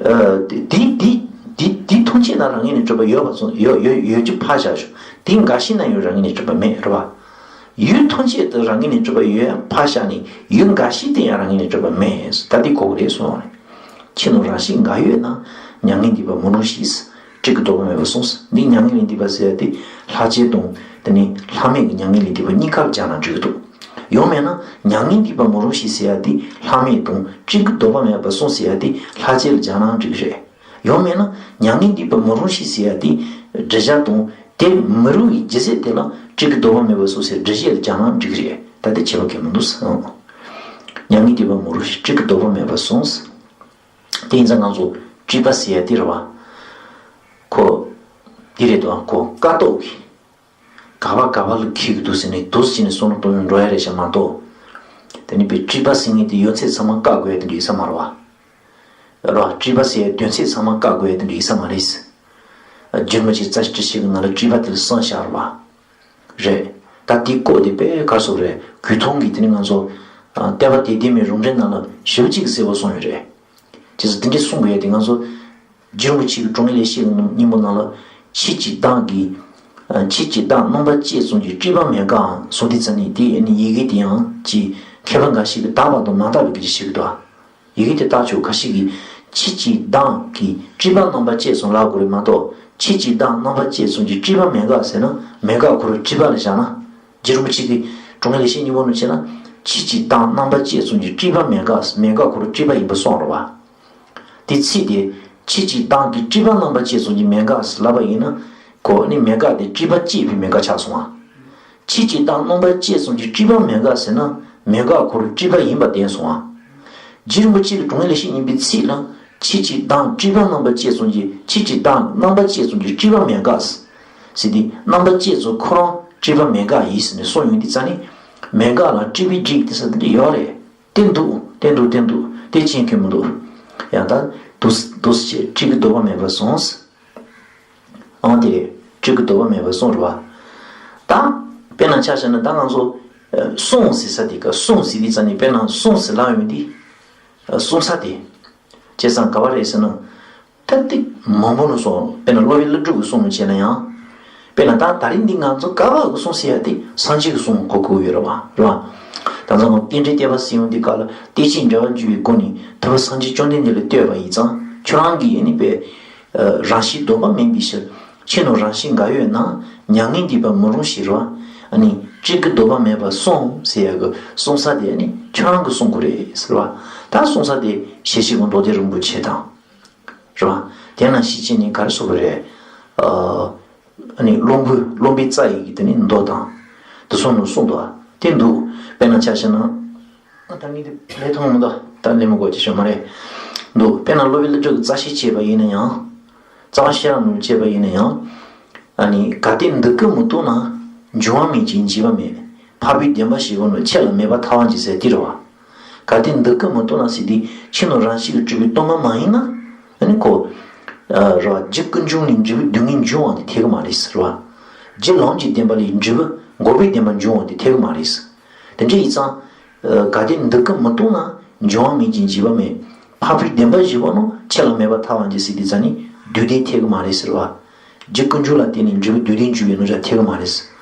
ཨ། དེ་དེ་དེ་དེ་དུས་ཐམས་ཅད་ན་རང་ངོས་ནས་གྲུབ་པ་ཡོད་པ་ཙམ། ཡོད་ཡོད་ཡོད་རྒྱུ་ཕར་བཞག་ཞུ། དུས་འགའ་ཞིག་ན་ཡང་རང་ངོས་ནས་གྲུབ་པ་མེད་རེད་བ། ཡུལ་ཐམས་ཅད་དུ་རང་ངོས་ནས་གྲུབ་པ་ཡོད་ཡ་ཕར་བཞག་ནས། ཡུལ་འགའ་ཞིག་དེ་ཡང་རང་ངོས་ནས་གྲུབ་པ་མེད། ད་དེ་གོ་གི་རེད་གསུངས་པ་རེད། ཕྱི་སྣོད་རང་བཞིན་འགའ་ཡོད་ན། མྱ་ངན་འདས་པ་མི་རུང་ཞེས། སྤྲུལ་སྐུ་ལྡོག་པ་མེད་པར་གསུངས། འདི་མྱ་ངན་ལས་འདས་པ་ཟེར་ཡ་དེ་ལྷག་བཅས་དང་དེ་ནས་ལྷག་མེད་ཀྱི་མྱ་ངན་ལས་འདས་པ་གཉིས་ཀར་སྦྱར་ན་འགྲིག་གི་འདུག། ཡང་མིན་ན་མྱ་ངན་འདས་པ་མི་རུང་ཞེས་ཟེར་ཡ་དེ་ལྷག་མེད་དང་། སྤྲུལ་སྐུ་ལྡོག་པ་མེད་པར་གསུངས་ཟེར་ཡ་དེ་ལྷག་བཅས་ལ་སྦྱར་ན་འགྲིག་གི་རེད། ཡང་མིན་ན་མྱ་ངན་འདས་པ་མི་རུང་ཞེས་ཟེར་ཡ་དེ་འགྲེལ་བྱ་དང་། དེ་མི་རུང་བའི་རྒྱུ་མཚན་དེ་ལ་སྤྲུལ་སྐུ་ལྡོག་པ་མེད་པར་གསུངས་ཟེར་འགྲེལ་བཤད་ལ་སྦྱར་ན་འགྲིག་གི་རེད། ད་དེ་ཁྱད་པར་གང་ཡང་མི་འདུག་ཟེར། མྱ་ངན་འདས་པ་མི་རུང་ཞེས་སྤྲུལ་སྐུ་ལྡོག་པ་མེད་པར་གསུངས། དེ་ཡིན་ཙང་ང་ཚོ་སྤྲུལ་པ་ཟེར་ཡ་དེ་རེད་བ། ཁོ། འདི་རེད་དོ། ཁོ་ཀ་ཏོག་གི། ག་བ་ག་བ་ལ་འཁེལ་གི་འདུག་ཟེར་ནས་འདུག་ཟེར་ནས་བསམ་བློ་གཏོང་ཡོང་འགྲོ་ཡ་རེད་ཤག་མ་གཏོགས། དེ་ནི་པའི་སྤྲུལ་པ་ཟེར་མཁན་དེ་ཡོད་ཚད་ཚང་མ་བཀག་དགོས་ཡ་དེ་འདྲ་ཡིན་ས་མ་རེད་བ། རེད་བ། སྤྲུལ་པ་ཟེར་ཡ་དོན་ཚན་ཚང་མ་བཀག་དགོས་ཡ་དེ་འདྲ་ཡིན་ས་མ་རེད། རྒྱུད་མི་གཅིག་རྩ་བཅུ་ཞིག་གི་ནང་ལ་སྤྲུལ་པ་དེ་ལ་གསུངས་བཞག་རེད་བ། རེད། ད་དེའི་སྐོར་དེ་དཔེ་ག་རེ་ཟེར་དགོས་རེད། གོས་ཐུང་གིས་དེ་ནི་ང་ཚོ་ཨ། ལྟ་བ་དད་ལྡན་མའི་རུ་འདྲེན་ནང་ལ་ཞེ་པོ་ཅིག་གསལ་པོ་གསུངས་ཡོད་རེད། བྱས་ཙང་དེ་འདྲ་གསུང་དགོས་ཡ་དེ་ང་ཚོ་རྗེ་རིན་པོ་ཆེ་གི་དྲང་ངེས་ལེགས་བཤད་ཀྱི་སྙིང་པོ་ནང་ལ། ཕྱིས་ཀྱི་བདག་གིས། ཨ། ཕྱིས་ཀྱི་བདག་རྣམ་པ་གཅིག་ཙམ་གྱིས་སྤྲུལ་པ་མེད་དགག་གསུངས་དུས་ཙ་ནི། དེ་ནི་ཡི་གེ་དེ་ཡང་ཅིག་མཁས་པ་འགའ་ཞིག་གིས་དག་པ་དང་མ་དག་པའི་སྐད་ཆ་བཤད་ཀྱི་འདུག། ཡི་གེ་དེ་བལྟས་ཆོག། ཁ་ཤས་ཀྱིས་ཕྱིས་ཀྱི་བདག་གིས་སྤྲུལ་པ་རྣམ་པ་གཅིག་ཙམ་ལབ་དགོས་རེད་མ་གཏོགས། ཕྱིས་ཀྱི་བདག་རྣམ་པ་གཅིག་ཙམ་གྱིས་སྤྲུལ་པ་མེད་དགག་ཟེར་ན། མེད་དགག་ཁོ་རང་སྤྲུལ་པ་ལ་བཞག་ན། རྗེ་རིན་པོ་ཆེ་གི་དྲང་ངེས་ལེགས་བཤད་སྙིང་པོ་ནང་བྱས་ན། ཕྱིས་ཀྱི་བདག་རྣམ་པ་གཅིག་ཙམ་གྱིས་སྤྲུལ་པ་མེད་དགག། མེད་དགག་ཁོ་རང་སྤྲུལ་པ་ཡིན་པ་གསུངས་རེད་བ། དེ་ཚིག་དེ། ཕྱིས་ཀྱི་བདག་གིས་སྤྲུལ་པ་རྣམ་པ་གཅིག་ཙམ་གྱིས་མེད་དགག་ལབ་པ་ཡིན་ན། ཁོ་ནི་མེད་དགག་དེ་སྤྲུལ་པ་གཅིག་པའི་མེད་དགག་ཆགས་སོང་བ། ཕྱིས་ཀྱི་བདག་རྣམ་པ་གཅིག་ཙམ་གྱིས་སྤྲུལ་པ་མེད་དགག་ཟེར་ན། མེད་དགག་ཁོ་རང་སྤྲུལ་པ་ཡིན་པ་བསྟན་སོང་བ། རྗེ་རིན་པོ་ཆེ་གི་དྲང་ངེས་ལེགས་བཤད་སྙིང་པོའི་ཚིག་ལ། ཕྱིས་ཀྱི་བདག་སྤྲུལ་པ་རྣམ་པ་གཅིག་ཙམ་གྱིས། ཕྱིས་ཀྱི་བདག་རྣམ་པ་གཅིག་ཙམ་གྱིས་སྤྲུལ་པ་མེད་དགག་ཟེར་དེ། རྣམ་པ་གཅིག་ཙམ་ཁོ་རང་སྤྲུལ་པ་མེད་དགག་ཡིན་ཟེར་ནས་གསུངས་ཡོང་དུས་ཙ་ནི། མེད་དགག་ལ་སྤྲུལ་པའི་སྒྲས་དེ་ས་དེ་འདྲ་ཡོད་རེད། བསྟན་འདུག། བསྟན་འདུག། བསྟན་འདུག། དེ་ཅན་གྱི་མི་འདུག། ཡང་ད་འདུག་འདུག་ཅེས་སྤྲུལ་སྐུ་ལྡོག་པ་མེད་པར་གསུངས། ཨང་། དེ་རེད། སྤྲུལ་སྐུ་ལྡོག་པ་མེད་པར་གསུངས་རེད་བ། ད་དཔེར་ན་ཆ་བཞག་ན་ད་ང་ཚོ་ཨ། གསུངས་ཟེར་ས་དེ་ག། གསུངས་ཟེར་དུས་ཙ་ནི་དཔེར་ན་གསུངས་ཟེར་ལབ་ཡོང་དུས། ཨ། གསུངས་ས་དེ། བྱས་ཙང་ག་བ་རེད་ཟེར་ན། ད་ཏིག་མང་པོ་ནས་སོང་། དཔེར་ན་སློབ་དཔོན་ཀླུ་སྒྲུབ་ཀྱི་གསུང་ལ་བྱས་ན་ཡང་། དཔེར་ན་ད་ད་རིང་འདི་ང་ཚོ་ག་བ་གི་གསུང་ཟེར་ཡ་དེ་སངས་རྒྱས་ཀྱི་གསུང་གོ་གོ་ཡོད་རེད་བ། རེད་བ། ད་ང་ཚོ་རྟེན་འབྲེལ་བསྟོད་པ་ཟེར་ཡོང་དུས་སྐབས་ལ་བསྟན་བཅོས་འགྲེལ་པར་འཇུག་པའི་སྒོ་ནས་ཐུབ་པ་སངས་རྒྱས་བཅོམ་ལྡན་འདས་ལ་བསྟོད་པ་ཡིན་ཙང་ཁྱོད་རང་གིས་ཨ་ནི་པའི་རང་བཞིན་ལྡོག་པ་མེད་པའི་ཕྱིར། ཕྱི་སྣོད་རང་བཞིན་འགའ་ཡོད་ན། མྱ་ངན་འདས་པ་མི་རུང་ཞེས་རེད་བ། ཨ་ནི་སྤྱི་སྐུ་ལྡོག་པ་མེད་པར་གསུངས་ཟེར་ཡ་གི་གསུང་ས་དེ་ཨ་ནི་ཁྱོད་རང་གིས་གསུང་དགོས་རེད་ཟེར་བ། ད་གསུང་ས་དེ་ཞལ་བཞི་པོ་མདོ་སྡེ་རིན་པོ་ཆེ་དང་། རེད་བ། དེ་ནང་བཞིན་བྱས་ནས་ག་རེ་ཟེར་དགོས་རེད། ཨ་ནི་བློན་པོ་བློན་པོའི་རྩ་ཡི་གི་དེ་ནི་མདོ་དང་། དེ་ཚོ་ནང་གསུངས་འདུག་བ། དེ་འདུག་དཔེར་ན་ཆ་བཞག་ན། ད་ངས་དེ་ལས་མཐོང་མི་འདུག་ད་ལས་མི་དགོས་ཀྱི་ཞོ་མ་རེད། འདུག་དཔེར་ན་སློབ་དཔོན་ཀླུ་སྒྲུབ་ཀྱི་རྩ་ཤེས་བྱས་པ་ཡིན་ན་ཡང་། རྩ་བ་ཤེས་རབ་ནང་བྱས་པ་ཡིན་ན་ཡང་། ཨ་ནི་གལ་ཏེ་འདི་སྐུ་མི་རྟོགས་ན། འབྱུང་བ་མེད་ཅིང་འཇིག་པ་མེད། འཕགས་པའི་བདེན་པ་བཞི་པོ་ནི། ཆེ་ལ་མེད་པར་ཐལ་བར་འགྱུར་ཟེར་དེ་རེད་བ། གལ་ཏེ་འདི་སྐུ་མི་རྟོགས་ན་ཟེར་དུས་ཕྱི་སྣོད་རང་བཞིན་གྱིས་གྲུབ་པའི་སྟོང་པ་མ་ཡིན་ན། ཨ་ནི་ཁོ། རེད་བ། རྒྱུ་ཀུན་འབྱུང་ལས་འབྲས་བུ་སྡུག་བསྔལ་འབྱུང་བ་དེ་འཐད་ཀྱི་མ་རེད་ཟེར་བ། རྒྱུ་ལམ་གྱི་བདེན་པ་ལས་འབྲས་བུ་འགོག་པའི་བདེན་པ་འབྱུང་བ་དེ་འཐད་ཀྱི་མ་རེད་ཟེར། དེ་འདྲ་ཡིན་ཙང་། གལ་ཏེ་འདི་སྐུ་མི་རྟོགས་ན། འབྱུང་བ་མེད་ཅིང་འཇིག་པ་མེད། འཕགས་པའི་བདེན་པ་བཞི་པོ་ནི། ཆེ་ལ་མེད་པར་ཐལ་བར་འགྱུར་ཟེར་དུས་ཙ་ནི་རྡུལ་བདེན་འཐད་ཀྱི་མ་རེད་ཟེར་བ། རྒྱུ་ཀུན་འབྱུང་ལ་བརྟེན་ནས་འབྲས་བུ་རྡུལ་བདེན་འབྱུང་བའི་རྣམ་གཞག་འཐད་ཀྱི་མ་རེད།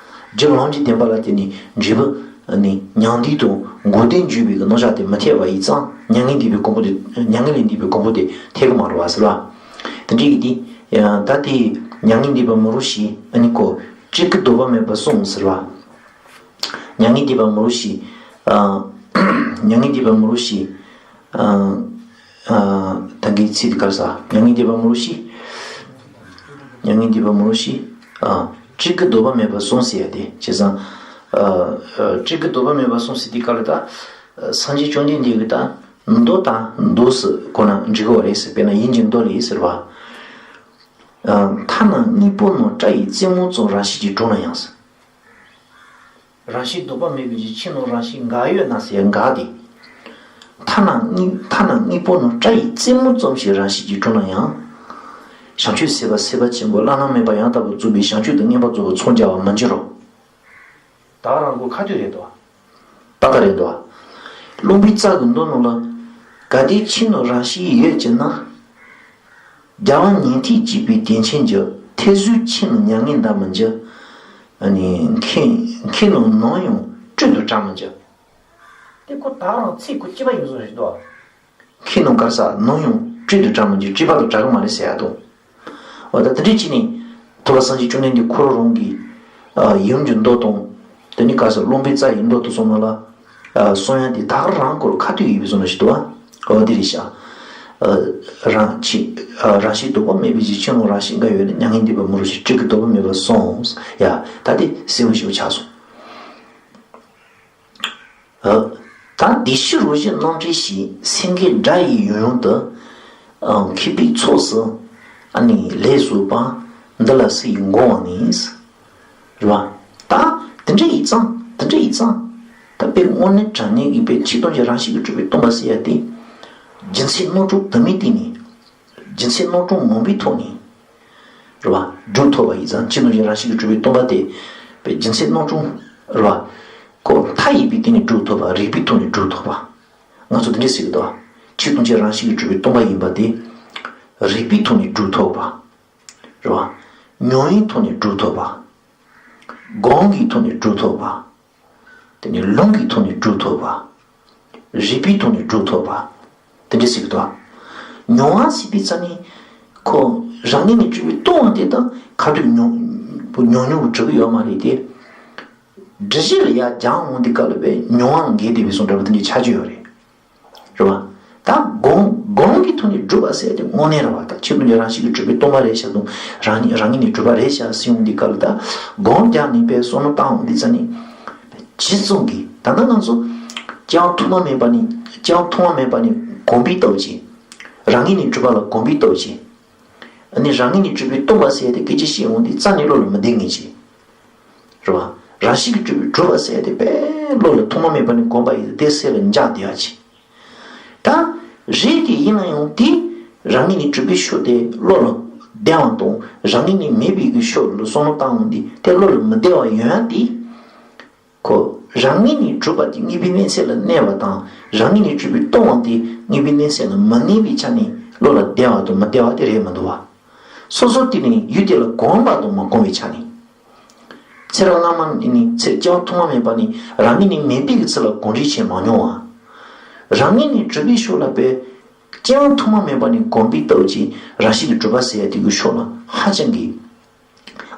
རྒྱུ་ལམ་གྱི་བདེན་པ་ལ་བརྟེན་ནས་འབྲས་བུ་ནི་མྱང་འདས་དང་འགོག་བདེན་འབྱུང་བའི་རྣམ་གཞག་དེ་མི་འཐད་པ་ཡིན་ཙང་མྱ་ངན་འདས་པའི་གོ་འཕང་དེ། མྱ་ངན་ལས་འདས་པའི་གོ་འཕང་དེ་འཐད་ཀྱི་མ་རེད་བ་ཟེར་བ། དེ་འདྲ་ཡིན་དུས། ད་དེ་མྱ་ངན་འདས་པ་མི་རུང་ཞེས་ཨ་ནི་ཁོ་སྤྱི་སྐུ་ལྡོག་པ་མེད་པར་གསུངས་ཟེར་བ། མྱ་ངན་འདས་པ་མི་རུང་ཞེས། ཨ། མྱ་ངན་འདས་པ་མི་རུང་ཞེས། ཨ། ཨ། ད་གིན་ཚིག་དེ་ག་རེ་ཟེར། མྱ་ངན་འདས་པ་མི་རུང་ཞེས། མྱ་ངན་འདས་པ་མི་རུང་ཞེས། ཨ། སྤྱི་སྐུ་ལྡོག་པ་མེད་པར་གསུངས་ཟེར་ཡ་དེ་བྱས་ཙང་། ཨ། ཨ། སྤྱི་སྐུ་ལྡོག་པ་མེད་པར་གསུངས་ཟེར་དུས་སྐབས་ལ་ད། སངས་རྒྱས་བཅོམ་ལྡན་འདས་ཀྱིས་ད། མདོ་དང་མདོ་ཟེར་གོ་ན་འགྲིག་གི་རེད་ཟེར། དཔེར་ན་ཡིན་གྱི་མདོ་ལས་ཟེར་བ། ཨ། ཐ་ན་དངོས་པོ་རྣམས་སྐྲ་ཡི་རྩེ་མོ་ཙམ་རང་བཞིན་གྱིས་གྲུབ་ན་ཡང་ཟེར། རང་བཞིན་ལྡོག་པ་མེད་པའི་ཕྱིར། ཕྱི་སྣོད་རང་བཞིན་འགའ་ཡོད་ན་ཟེར་ཡ་འགའ་དེ། ཐ་ན་དངོས། ཐ་ན་དངོས་པོ་རྣམས་སྐྲ་ཡི་རྩེ་མོ་ཙམ་ཞིག་རང་བཞིན་གྱིས་གྲུབ་ན་ཡང་། བྱང་ཆུབ་སེམས་དཔའ་སེམས་དཔའ་ཆེན་པོ་བླ་ན་མེད་པ་ཡང་དག་པར་རྫོགས་པའི་བྱང་ཆུབ་ཏུ་མངོན་པར་རྫོགས་པར་ཚོགས་བསགས་པར་མི་འགྱུར་རོ། ད་ག་རང་མགོ་ཁ་ཐུག་རེད་དོ། ཏག་ཏག་རེད་དོ། བློན་པོའི་རྩ་གི་མདོ་ནང་ལ། གལ་ཏེ་ཕྱི་སྣོད་རང་བཞིན་ཡོད་ཅེ་ན། རྒྱལ་བ་ཉན་ཐོས་བཅས་པའི་དོན་ཆེན་གྱི། ཐེ་ཚོམ་ཕྱི་སྣོད་མྱ་ངན་འདའ་མི་འགྱུར། ཨ་ནི་ཁེ། ཁེ་ནང་ནང་ཡང་སྤྲོས་དུ་བྲལ་མི་འགྱུར། དེ་ཁོ་ད་རང་ཚིག་ཁོ་གཅིག་པ་ཡིན་བཟོ་རེད་དོ། ཁེ་ནང་ག་རེ་ཟེར། ནང་ཡང་སྤྲོས་དུ་བྲལ་མི་འགྱུར། སྤྲོས་པ་དང་བྲལ་གི་མ་རེད་ཟེར་ཡ་དང་། འོ་ད་དེ་འདྲ་བྱས་ནས་ཐུབ་པ་སངས་རྒྱས་བཅོམ་ལྡན་འདས་ཁོ་རང་རང་གི་ཡུམ་གྱི་མདོ་དང་། དེ་ནས་ག་རེ་ཟེར། བློན་པོའི་རྩ་ཡི་མདོ་དེ་ཚོ་ནང་ལ་གསུང་ཡ་དེ་ད་ག་རང་ཁོ་རང་ཁ་ཐུག་ཡིན་པའི་བཟོ་འདྲ་ཞིག་འདུག་བ། འོ་དེ་རེད་ཤག་རང་ཆོས། རང་བཞིན་ལྡོག་པ་མེད་པའི་ཕྱིར། ཕྱི་སྣོད་རང་བཞིན་འགའ་ཡོད་ན། མྱ་ངན་འདས་པ་མི་རུང་ཞེས། སྤྱི་སྐུ་ལྡོག་པ་མེད་པར་གསུངས། ཡ་ད་དེ་གསལ་པོ་ཞེ་པོ་ཆགས་སོང་། ཨ། ད་བདེ་གཤེགས་རང་བཞིན་རྣམ་འདྲེན་ཞེས། སེང་གེའི་སྒྲ་ཡིས་ཡང་ཡང་དུ། ཨ། མཁས་པའི་ཚོགས་སུ་ཨ་ནི་ལས་བཟོད་པ། འདི་ལ་སུ་ཡིས་འགོང་བ་ནི། རེད་བ། ད་དེ་འདྲ་ཡིན་ཙང་། དེ་འདྲ་ཡིན་ཙང་། ད་དཔེ་དངོས་གནས་དྲང་གནས་ཀྱི་དཔེ་ཆོས་ཐམས་ཅད་རང་བཞིན་གྱིས་གྲུབ་པའི་སྟོང་པ་ཟེར་ཡ་དེ། རྒྱུ་མཚན་རྣམ་གྲངས་དུ་མའི་སྟེང་ནས། རྒྱུ་མཚན་རྣམ་གྲངས་མང་པོའི་ཐོག་ནས། རེད་བ། སྒྲུབ་ཐུབ་པ་ཡིན་ཙང་། ཆོས་ཐམས་ཅད་རང་བཞིན་གྱིས་གྲུབ་པའི་སྟོང་པ་དེ། དཔེ་རྒྱུ་མཚན་རྣམ་གྲངས། རེད་བ། ཁོ་མཐའ་ཡས་པའི་སྟེང་ནས་སྒྲུབ་ཐུབ་པ། རིགས་པའི་ཐོག་ནས་སྒྲུབ་ཐུབ་པ། ང་ཚོ་དེ་འདྲས་ཟེར་གི་འདུག་ཆོས་ཐམས་ཅད་རང་བཞིན་གྱིས་གྲུབ་པའི་སྟོང་པ་ཡིན་པ་དེ། རིགས་པའི་ཐོག་ནས་སྒྲུབ་ཐུབ་པ། རེད་བ། ཉམས་ཡུལ་ཐོག་ནས་སྒྲུབ་ཐུབ་པ། སྒོམ་གྱི་ཐོག་ནས་སྒྲུབ་ཐུབ་པ། དེ་ནས་ལུང་གི་ཐོག་ནས་སྒྲུབ་ཐུབ་པ། རིགས་པའི་ཐོག་ནས་སྒྲུབ་ཐུབ་པ། དེ་འདྲ་ཞིག་འདུག་མྱོང་བ་ཟེར་དུས་ཙ་ནི། ཁོ་རང་ཉིད་ནས་གྲུབ་པའི་སྟོང་པ་དེ་དང་ཁ་ཐུག་མྱོང་། མྱོང་མྱོང་གི་གྲུབ་ཀྱི་ཡོད་མ་རེད་དེ། སྒྲུབ་བྱེད་ལ་ཡར་སྦྱང་འོང་དུས་སྐབས་ལ་བས་མྱོང་བ་འགལ་བསྡད་པའི་བཟོ་འདྲ་པོ་དེ་འདྲ་ཆགས་ཀྱི་ཡོད་རེད། རེད་བ། ད་སྒོམ། སྒོམ་གྱི་ཐོག་ནས་སྒྲུབ་པ་ཟེར་དེ་དངོས་གནས་རེད་བ། ད་ཆོས་ཐམས་ཅད་རང་བཞིན་གྱིས་གྲུབ་པའི་སྟོང་པ་རེད་ཤག་དང་། རང་ཉིད་རང་ཉིད་ནས་གྲུབ་པ་རེད་ཤག་ཟེར་ཡོང་དུས་སྐབས་ལ། ད་སྒོམ་རྒྱག་ནས་པའི་བསམ་བློ་བཏང་འོང་དུས་ཙ་ནི། ཇི་ཙམ་གྱིས་ད་ལྟ་ང་ཚོ་ཅང་ཐོག་མ་མེད་པ་ནས། ཅང་ཐོག་མ་མེད་པ་ནས་གོམས་པའི་སྟོབས་ཀྱིས། རང་ཉིད་ནས་གྲུབ་པ་ལ་གོམས་པའི་སྟོབས་ཀྱིས། ཨ་ནི་རང་ཉིད་ནས་གྲུབ་པའི་སྟོང་པ་ཟེར་དེ་སྐད་ཆ་བཤད་འོང་དུས་རྩ་ནས་བློ་ལ་མི་བདེ་ངེས་ཀྱི། རེད་བ། རང་བཞིན་གྱིས་གྲུབ་པའི་གྲུབ་པ་ཟེར་དེ་དཔེ་བློ་ལ་ཐོག་མ་མེད་པ་ནས་གོམས་པ་ཡིན་དེ་སེམས་ལ་འཇགས་བསྡད་ཡ་ཅིག་ད་རེད་དེ་ཡིན་ན་ཡང་དེ་རང་ཉིད་ནས་གྲུབ་པའི་ཕྱོགས་དེ་བློ་ལ་བདེ་བ་དང་། རང་ཉིད་ནས་མེད་པའི་གི་ཕྱོགས་ལ་བསམ་བློ་བཏང་འོང་དུས་དེ་བློ་ལ་མི་བདེ་བ་ཡོང་ཡ་དེ། ཁོ་རང་ཉིད་ནས་གྲུབ་པ་དེ་དངོས་པོའི་གནས་ཚད་ལ་གནས་པ་དང་། རང་ཉིད་ནས་གྲུབ་པའི་སྟོང་པ་དེ་དངོས་པོའི་གནས་ཚད་ལ་མི་གནས་པའི་ཆ་ནས་ བློ་ལ་བདེ་བ་དང་མི་བདེ་བ་དེ་རེད་མི་འདུག་བ། སོ་སོ་དེ་ནི་ཡུལ་དེ་ལ་གོམས་པ་དང་མ་གོམས་པའི་ཆ་ནས། ཚེ་རབས་སྔ་མ་ནས་ནི་ཚེ་སྐྱེ་བ་ཐོག་མ་མེད་པ་ནས་རང་ཉིད་ནི་མེད་པའི་གི་ཚུལ་ལ་གོམས་འདྲིས་བྱེད་མ་མྱོང་བ། རང་ཉིད་ནི་གྲུབ་པའི་ཕྱོགས་ལ་པའི་སྐྱེ་བ་ཐོག་མ་མེད་པ་ནས་གོམས་པའི་སྟོབས་ཀྱིས་རང་བཞིན་གྱིས་གྲུབ་པ་ཟེར་ཡ་དེ་གི་ཕྱོགས་ལ་ཧ་ཅང་གི་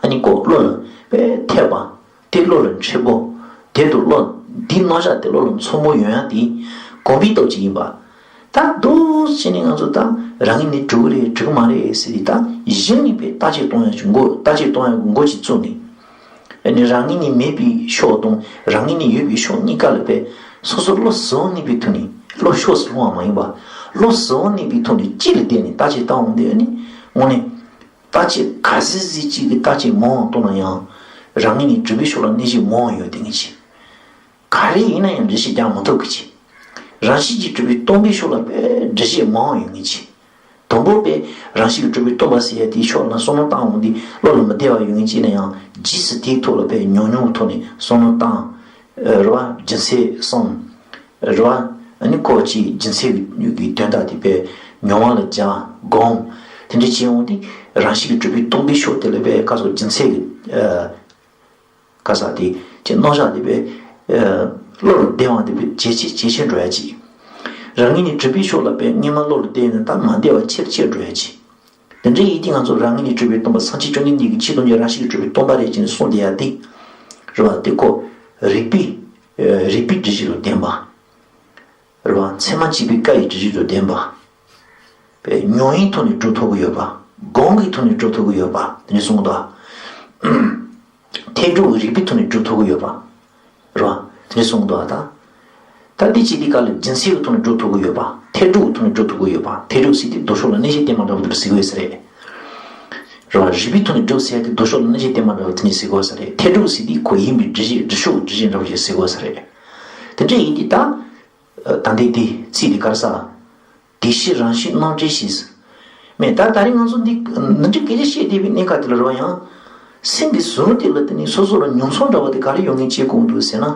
ཨ་ནི་ཀོ་བློ་ལ་པའི་འཐད་པ། དེ་བློ་ལ་འཁྲི་པོ། དེ་དུ་བློ་འདི་རྣམ་གཞག་དེ་བློ་ལ་མཚུངས་པོ་ཡོང་ཡ་དེ་གོམས་པའི་སྟོབས་ཀྱིས་ཡིན་པ། ད་འདུག་བྱས་ནས་ང་ཚོ་ད་རང་ཉིད་ནི་གྲུབ་ཀྱི་རེད་གྲུབ་ཀྱི་མ་རེད་ཟེར་ཏེ་ད་གཞི་ནས་པའི་བརྟག་དཔྱད་གཏོང་ཡ་གི་མགོ་བརྟག་དཔྱད་གཏོང་ཡ་གི་མགོ་ཅིག་བཙུགས་ནས། ཨ་ནི་རང་ཉིད་ནི་མེད་པའི་ཕྱོགས་དང་རང་ཉིད་ནི་ཡོད་པའི་ཕྱོགས་གཉིས་ཀ་ལ་པའི་སོ་སོ་བློ་གཟུ་བོར་གནས་པའི་ཐོག་ནས་བློ་ཕྱོགས་སུ་ལྷུང་བ་མ་ཡིན་པ། བློ་གཟུ་བོར་གནས་པའི་ཐོག་ནས་གཅིག་ལ་བསྡད་ནས་བརྟག་དཔྱད་བཏང་འོང་དུས་ཨ་ནི་དངོས་གནས། བརྟག་དཔྱད་ག་ཚོད་ཅིག་གི་བརྟག་དཔྱད་མང་བ་གཏོང་ན་ཡང་། རང་ཉིད་ནི་གྲུབ་པའི་ཕྱོགས་ལ་གནས་ཤེས་མང་བ་ཡོད་དེ་ངེས་ཅི། ག་རེ་ཡིན་ན་ཡང་འགྲེལ་བཤད་རྒྱག་མ་ཐུབ་གི་ཅི། རང་བཞིན་གྱིས་གྲུབ་པའི་སྟོང་པའི་ཕྱོགས་ལ་དཔེ་འགྲེལ་བཤད་མང་བ་ཡོད་ངེས་ཅི། དང་པོ་དཔེ་རང་བཞིན་གྱིས་གྲུབ་པའི་སྟོང་པ་ཟེར་ཡ་དེའི་ཕྱོགས་ལ་བསམ་བློ་བཏང་འོང་དུས་བློ་ལ་མི་བདེ་བ་ཡོད་ངེས་ཅི་ན་ཡང་རྗེས་སུ་དེའི་ཐོག་ལ་དཔེ་ཉུང་ཉུང་གི་ཐོག་ནས་བསམ་བློ་བཏང་། རེད་བ། རྒྱུ་མཚན་གསུམ། རེད་བ། ཨ་ནི་ཁོ་ཅིག་རྒྱུ་མཚན་གྱི་དོན་དག་དེ་དཔེ་མྱོང་བ་ལ་སྦྱར་སྒོམ། དེ་འདྲ་བྱས་འོང་དུས་རང་བཞིན་གྱིས་གྲུབ་པའི་སྟོང་པའི་ཕྱོགས་དེ་ལ་དཔེ་བཀའ་སོགས་རྒྱུ་མཚན་གྱི་ཨ། ག་ས་དེ་ཅིག་རྣམ་གཞག་དེ་དཔེ་ཨ། བློ་ལ་བདེ་བ་དེ་དཔེ་ཇེ་ཆེ་ཇེ་ཆེ་འགྲོ་ཡ་ཅིག་རང་ཉིད་ནི་གྲུབ་པའི་ཕྱོགས་ལ་དཔེ་སྔོན་མ་བློ་ལ་བདེ་ནས་ད་མ་བདེ་བ་ཆེར་ཆེར་འགྲོ་ཡ་ཅིག་དེ་འདྲ་ཡིན་དུས་ང་ཚོ་རང་ཉིད་ནི་གྲུབ་པའི་སྟོང་པ་སངས་རྒྱས་བཅོམ་ལྡན་འདས་ཀྱིས་ཆོས་ཐམས་ཅད་རང་བཞིན་གྱིས་གྲུབ་པའི་སྟོང་པ་རེད་ཅེས་གསུངས་བསྡད་ཡ་དེ། རེད་བ། དེ་ཁོ་རིགས་པའི་རིགས་པའི་སྒྲུབ་བྱེད་དང་ལྡན་པ། རེད་བ། ཚད་མ་གཅིག་པའི་བཀའ་ཡི་སྒྲུབ་བྱེད་དང་ལྡན་པ། པའི་མྱོང་བའི་ཐོག་ནས་སྒྲུབ་ཐུབ་ཀྱི་ཡོད་པ། སྒོམ་གྱི་ཐོག་ནས་སྒྲུབ་ཐུབ་ཀྱི་ཡོད་པ་དེ་འདྲ་གསུངས་འདུག་ཐལ་འགྱུར་རིགས་པའི་ཐོག་ནས་སྒྲུབ་ཐུབ་ཀྱི་ཡོད་པ། རེད་བ། དེ་འདྲ་གསུངས་འདུག་ད། ད་འདི་ཅི་འདི་ག་ལ་རྒྱུ་མཚན་གྱི་ཐོག་ནས་སྒྲུབ་ཐུབ་ཀྱི་ཡོད་པ། ཐལ་འགྱུར་གྱི་ཐོག་ནས་སྒྲུབ་ཐུབ་ཀྱི་ཡོད་པ། ཐལ་འགྱུར་ཟེར་དུས་ལྡོག་ཕྱོགས་ལ་གནས་ཤེས་བསྟན་པ་འདྲ་བོ་དེ་འདྲ་ཟེར་གྱི་ཡོད་ས་རེད། རེད་བ། རིགས་པའི་ཐོག་ནས་སྒྲུབ་ཟེར་དུས་ལྡོག་ཕྱོགས་ལ་གནས་ཤེས་བསྟན་པ་འདྲ་བོ་དེ་འདྲ་ཟེར་གྱི་ཡོད་ས་རེད། ཐལ་འགྱུར་ཟེར་དུས་ཁོ་ཡིན་པའི་སྒྲུབ་བྱེད་སྒྲུབ་ཕྱོགས་སྒྲུབ་བྱེད་འདྲ་བོ་ཞིག་ཟེར་གྱི་ཡོད་ས་རེད། དེ་འདྲ་ཡིན་དུས་ད། ད་འདི་འདི་ཚིག་འདི་ག་རེ་ཟེར། དེ་ཕྱིར་རང་བཞིན་རྣམ་འགྲེལ་ཞེས། མེད་ད་ད་རིང་ང་ཚོ་འདི་འདི་འདྲའི་སྐད་ཆ་བཤད་བསྡད་པའི་གནས་སྐབས་དེ་ལ་རེད་བ་ཡང་། སེམས་ཀྱི་ཟུར་དེ་ལ་དེ་ནི་སོ་སོ་ལ་མྱོང་ཚོར་འདྲ་བ་དེ་ག་རེ་ཡོང་ངེས་བྱེད་དགོས་འདུག་ཟེར་ན།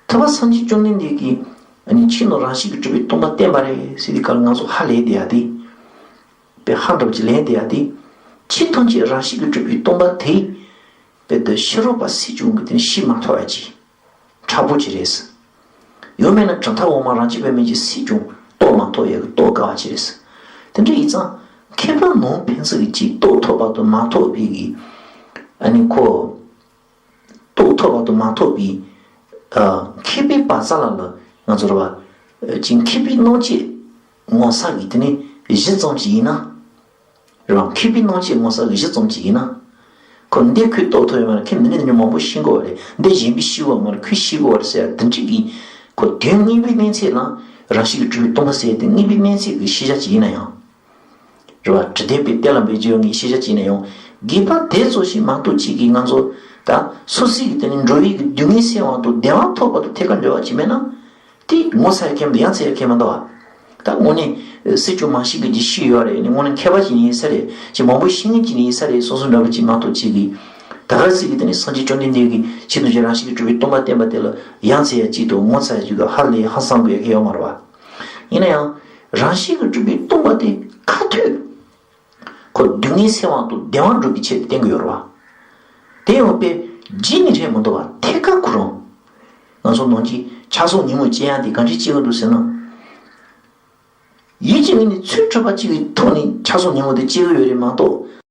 ཐུབ་པ་སངས་རྒྱས་བཅོམ་ལྡན་འདས་ཀྱིས་ཨ་ནི་ཕྱི་ནང་རང་བཞིན་གྱིས་གྲུབ་པའི་སྟོང་པ་བསྟན་པ་རེད་ཟེར་དུས་ག་ལ་ང་ཚོ་ཧ་ལས་བསྡད་ཡ་དེ། དཔེ་ཧ་འདྲ་བ་ཅིག་ལས་བསྡད་ཡ་དེ། ཕྱི་ཐམས་ཅད་རང་བཞིན་གྱིས་གྲུབ་པའི་སྟོང་པ་དེ། དཔེ་དེ་ཕྱི་རོལ་པ་སུས་ཀྱང་གི་དེ་ནི་ཤེས་མ་ཐུབ་ཡ་ཅིག་ཁྲ་པོ་ཅིག་རེད། ཡང་མིན་ན་གྲུབ་མཐའ་འོག་མ་རང་རྐྱ་པས་མིན་གྱི་སུས་ཀྱང་རྟོགས་མ་ཐུབ་ཡ་གི་རྟོགས་དཀའ་བ་ཅིག་རེད། དེ་འདྲ་ཡིན་ཙང་མཁས་པ་ནོར་ཕན་ཚུན་གྱི་ཅིག་རྟོགས་ཐུབ་པ་དང་མ་ཐུབ་པའི་གི་ཨ་ནི་ཁོ་རྟོགས་ཐུབ་པ་དང་མ་ཐུབ་པའི་ཨ་མཁས་པའི་བག་ཚ་ལ་ལ་ང་ཚོ་རེད་བ། ཅིག་མཁས་པའི་རྣམ་དཔྱོད་ངོ་ཚ་གི་དེ་ནི་གཞི་ཙམ་ཞིག་ཡིན་ན། རང་མཁས་པའི་རྣམ་དཔྱོད་ངོ་ཚ་གི་གཞི་ཙམ་ཅིག་ཡིན་ན། ཁོ་འདི་ཁོས་རྟོགས་ཐུབ་ཡོད་མ་རེད། ཁོས་འདི་ནས་འདི་ནས་མང་པོ་ཤེས་དགོས་པ་རེད། འདི་གཞན་པས་ཤེས་དགོས་མ་རེད། ཁོས་ཤེས་དགོས་པ་རེད་ཟེར་ཡ་དེ་འདྲ་གི། ཁོ་དོན་དངོས་པོའི་གནས་ཚད་ལ་རང་བཞིན་གྱིས་གྲུབ་པའི་སྟོང་པ་ཟེར་ཡ་དེ་དངོས་པོའི་གནས་ཚད་ཀྱི་ཤེས་བྱ་ཅིག་ཡིན་ན་ཡང་། རེད་བ། དྲི་ལྡན་པའི་གཏེར་ལ་འབེབས་ཀྱི་ཡོད་ངེས་ཤེས་བྱ་ཅིག་ཡིན་ན་ཡང་། དགོས་པ་དེ་ཚོ་ཞིག་མ་གཏོགས་ཅིག་གིས་ང་ཚོ་ད་སོ་སོའི་གི་དེ་ནས་འགྲོ་བའི་གི་སྡུག་བསྔལ་སེལ་བ་དང་བདེ་བ་ཐོབ་པ་དང་ཐད་ཀར་འབྲེལ་བ་ཅིག་མེད་ན། དེ་ངོ་ཚ་ཡ་མཁན་མི་འདུག་ཡ་མཚར་ཡ་མཁན་མི་འདུག་བ། ད་དངོས་གནས་སྲིད་སྐྱོང་མ་ཤེས་མཁན་ཅིག་ཤི་ཡོད་རེད། ནི་དངོས་གནས་མཁས་པ་ཅིག་ཡིན་ས་རེད། ཅིག་མང་པོ་ཤེས་མཁན་ཅིག་ཡིན་ས་རེད། སོ་སོ་འདྲ་པོ་ཅིག་མ་གཏོགས་ཅིག་གིས་ད་ག་ཟིག་གིས་དེ་ནི་སངས་རྒྱས་བཅོམ་ལྡན་འདས་ཀྱིས་ཆེད་དུ་བཞག་རང་བཞིན་གྱིས་གྲུབ་པའི་སྟོང་པ་བསྟན་པ་དེ་ལ་ཡ་མཚར་ཡ་ཅིག་དང་ངོ་ཚ་ཡ་ཅིག་དང་ཧ་ལས་ཧ་སམ་དགོས་ཡ་གི་ཡོད་མ་རེད་བ། ཡིན་ན་ཡང་རང་བཞིན་གྱིས་གྲུབ་པའི་སྟོང་པ་དེ་ག་དུས། ཁོ་སྡུག་བསྔལ་སེལ་བ་དང་བདེ་བ་སྒྲུབ་པའི་ཆེད་དུ་བསྟན་གྱི་ཡོད་རེད་བ། དེ་ཡང་དཔེ་རྗེས་ནས་རེད་མི་འདུག་བ། ཐད་ཀར་ཁོ་རང་། ང་ཚོ་ནང་གི་ཆགས་སོགས་ཉོན་མོངས་སྐྱེ་ཡག་དེ་གང་འདྲས་སྐྱེ་གི་འདུག་ཟེར་ན། ཡིད་ཀྱི་ངོས་ནས་ཚུར་འཕྲོད་པ་གཅིག་གི་ཐོག་ནས་ཆགས་སོགས་ཉོན་མོངས་དེ་སྐྱེ་གི་ཡོད་རེད་མ་གཏོགས།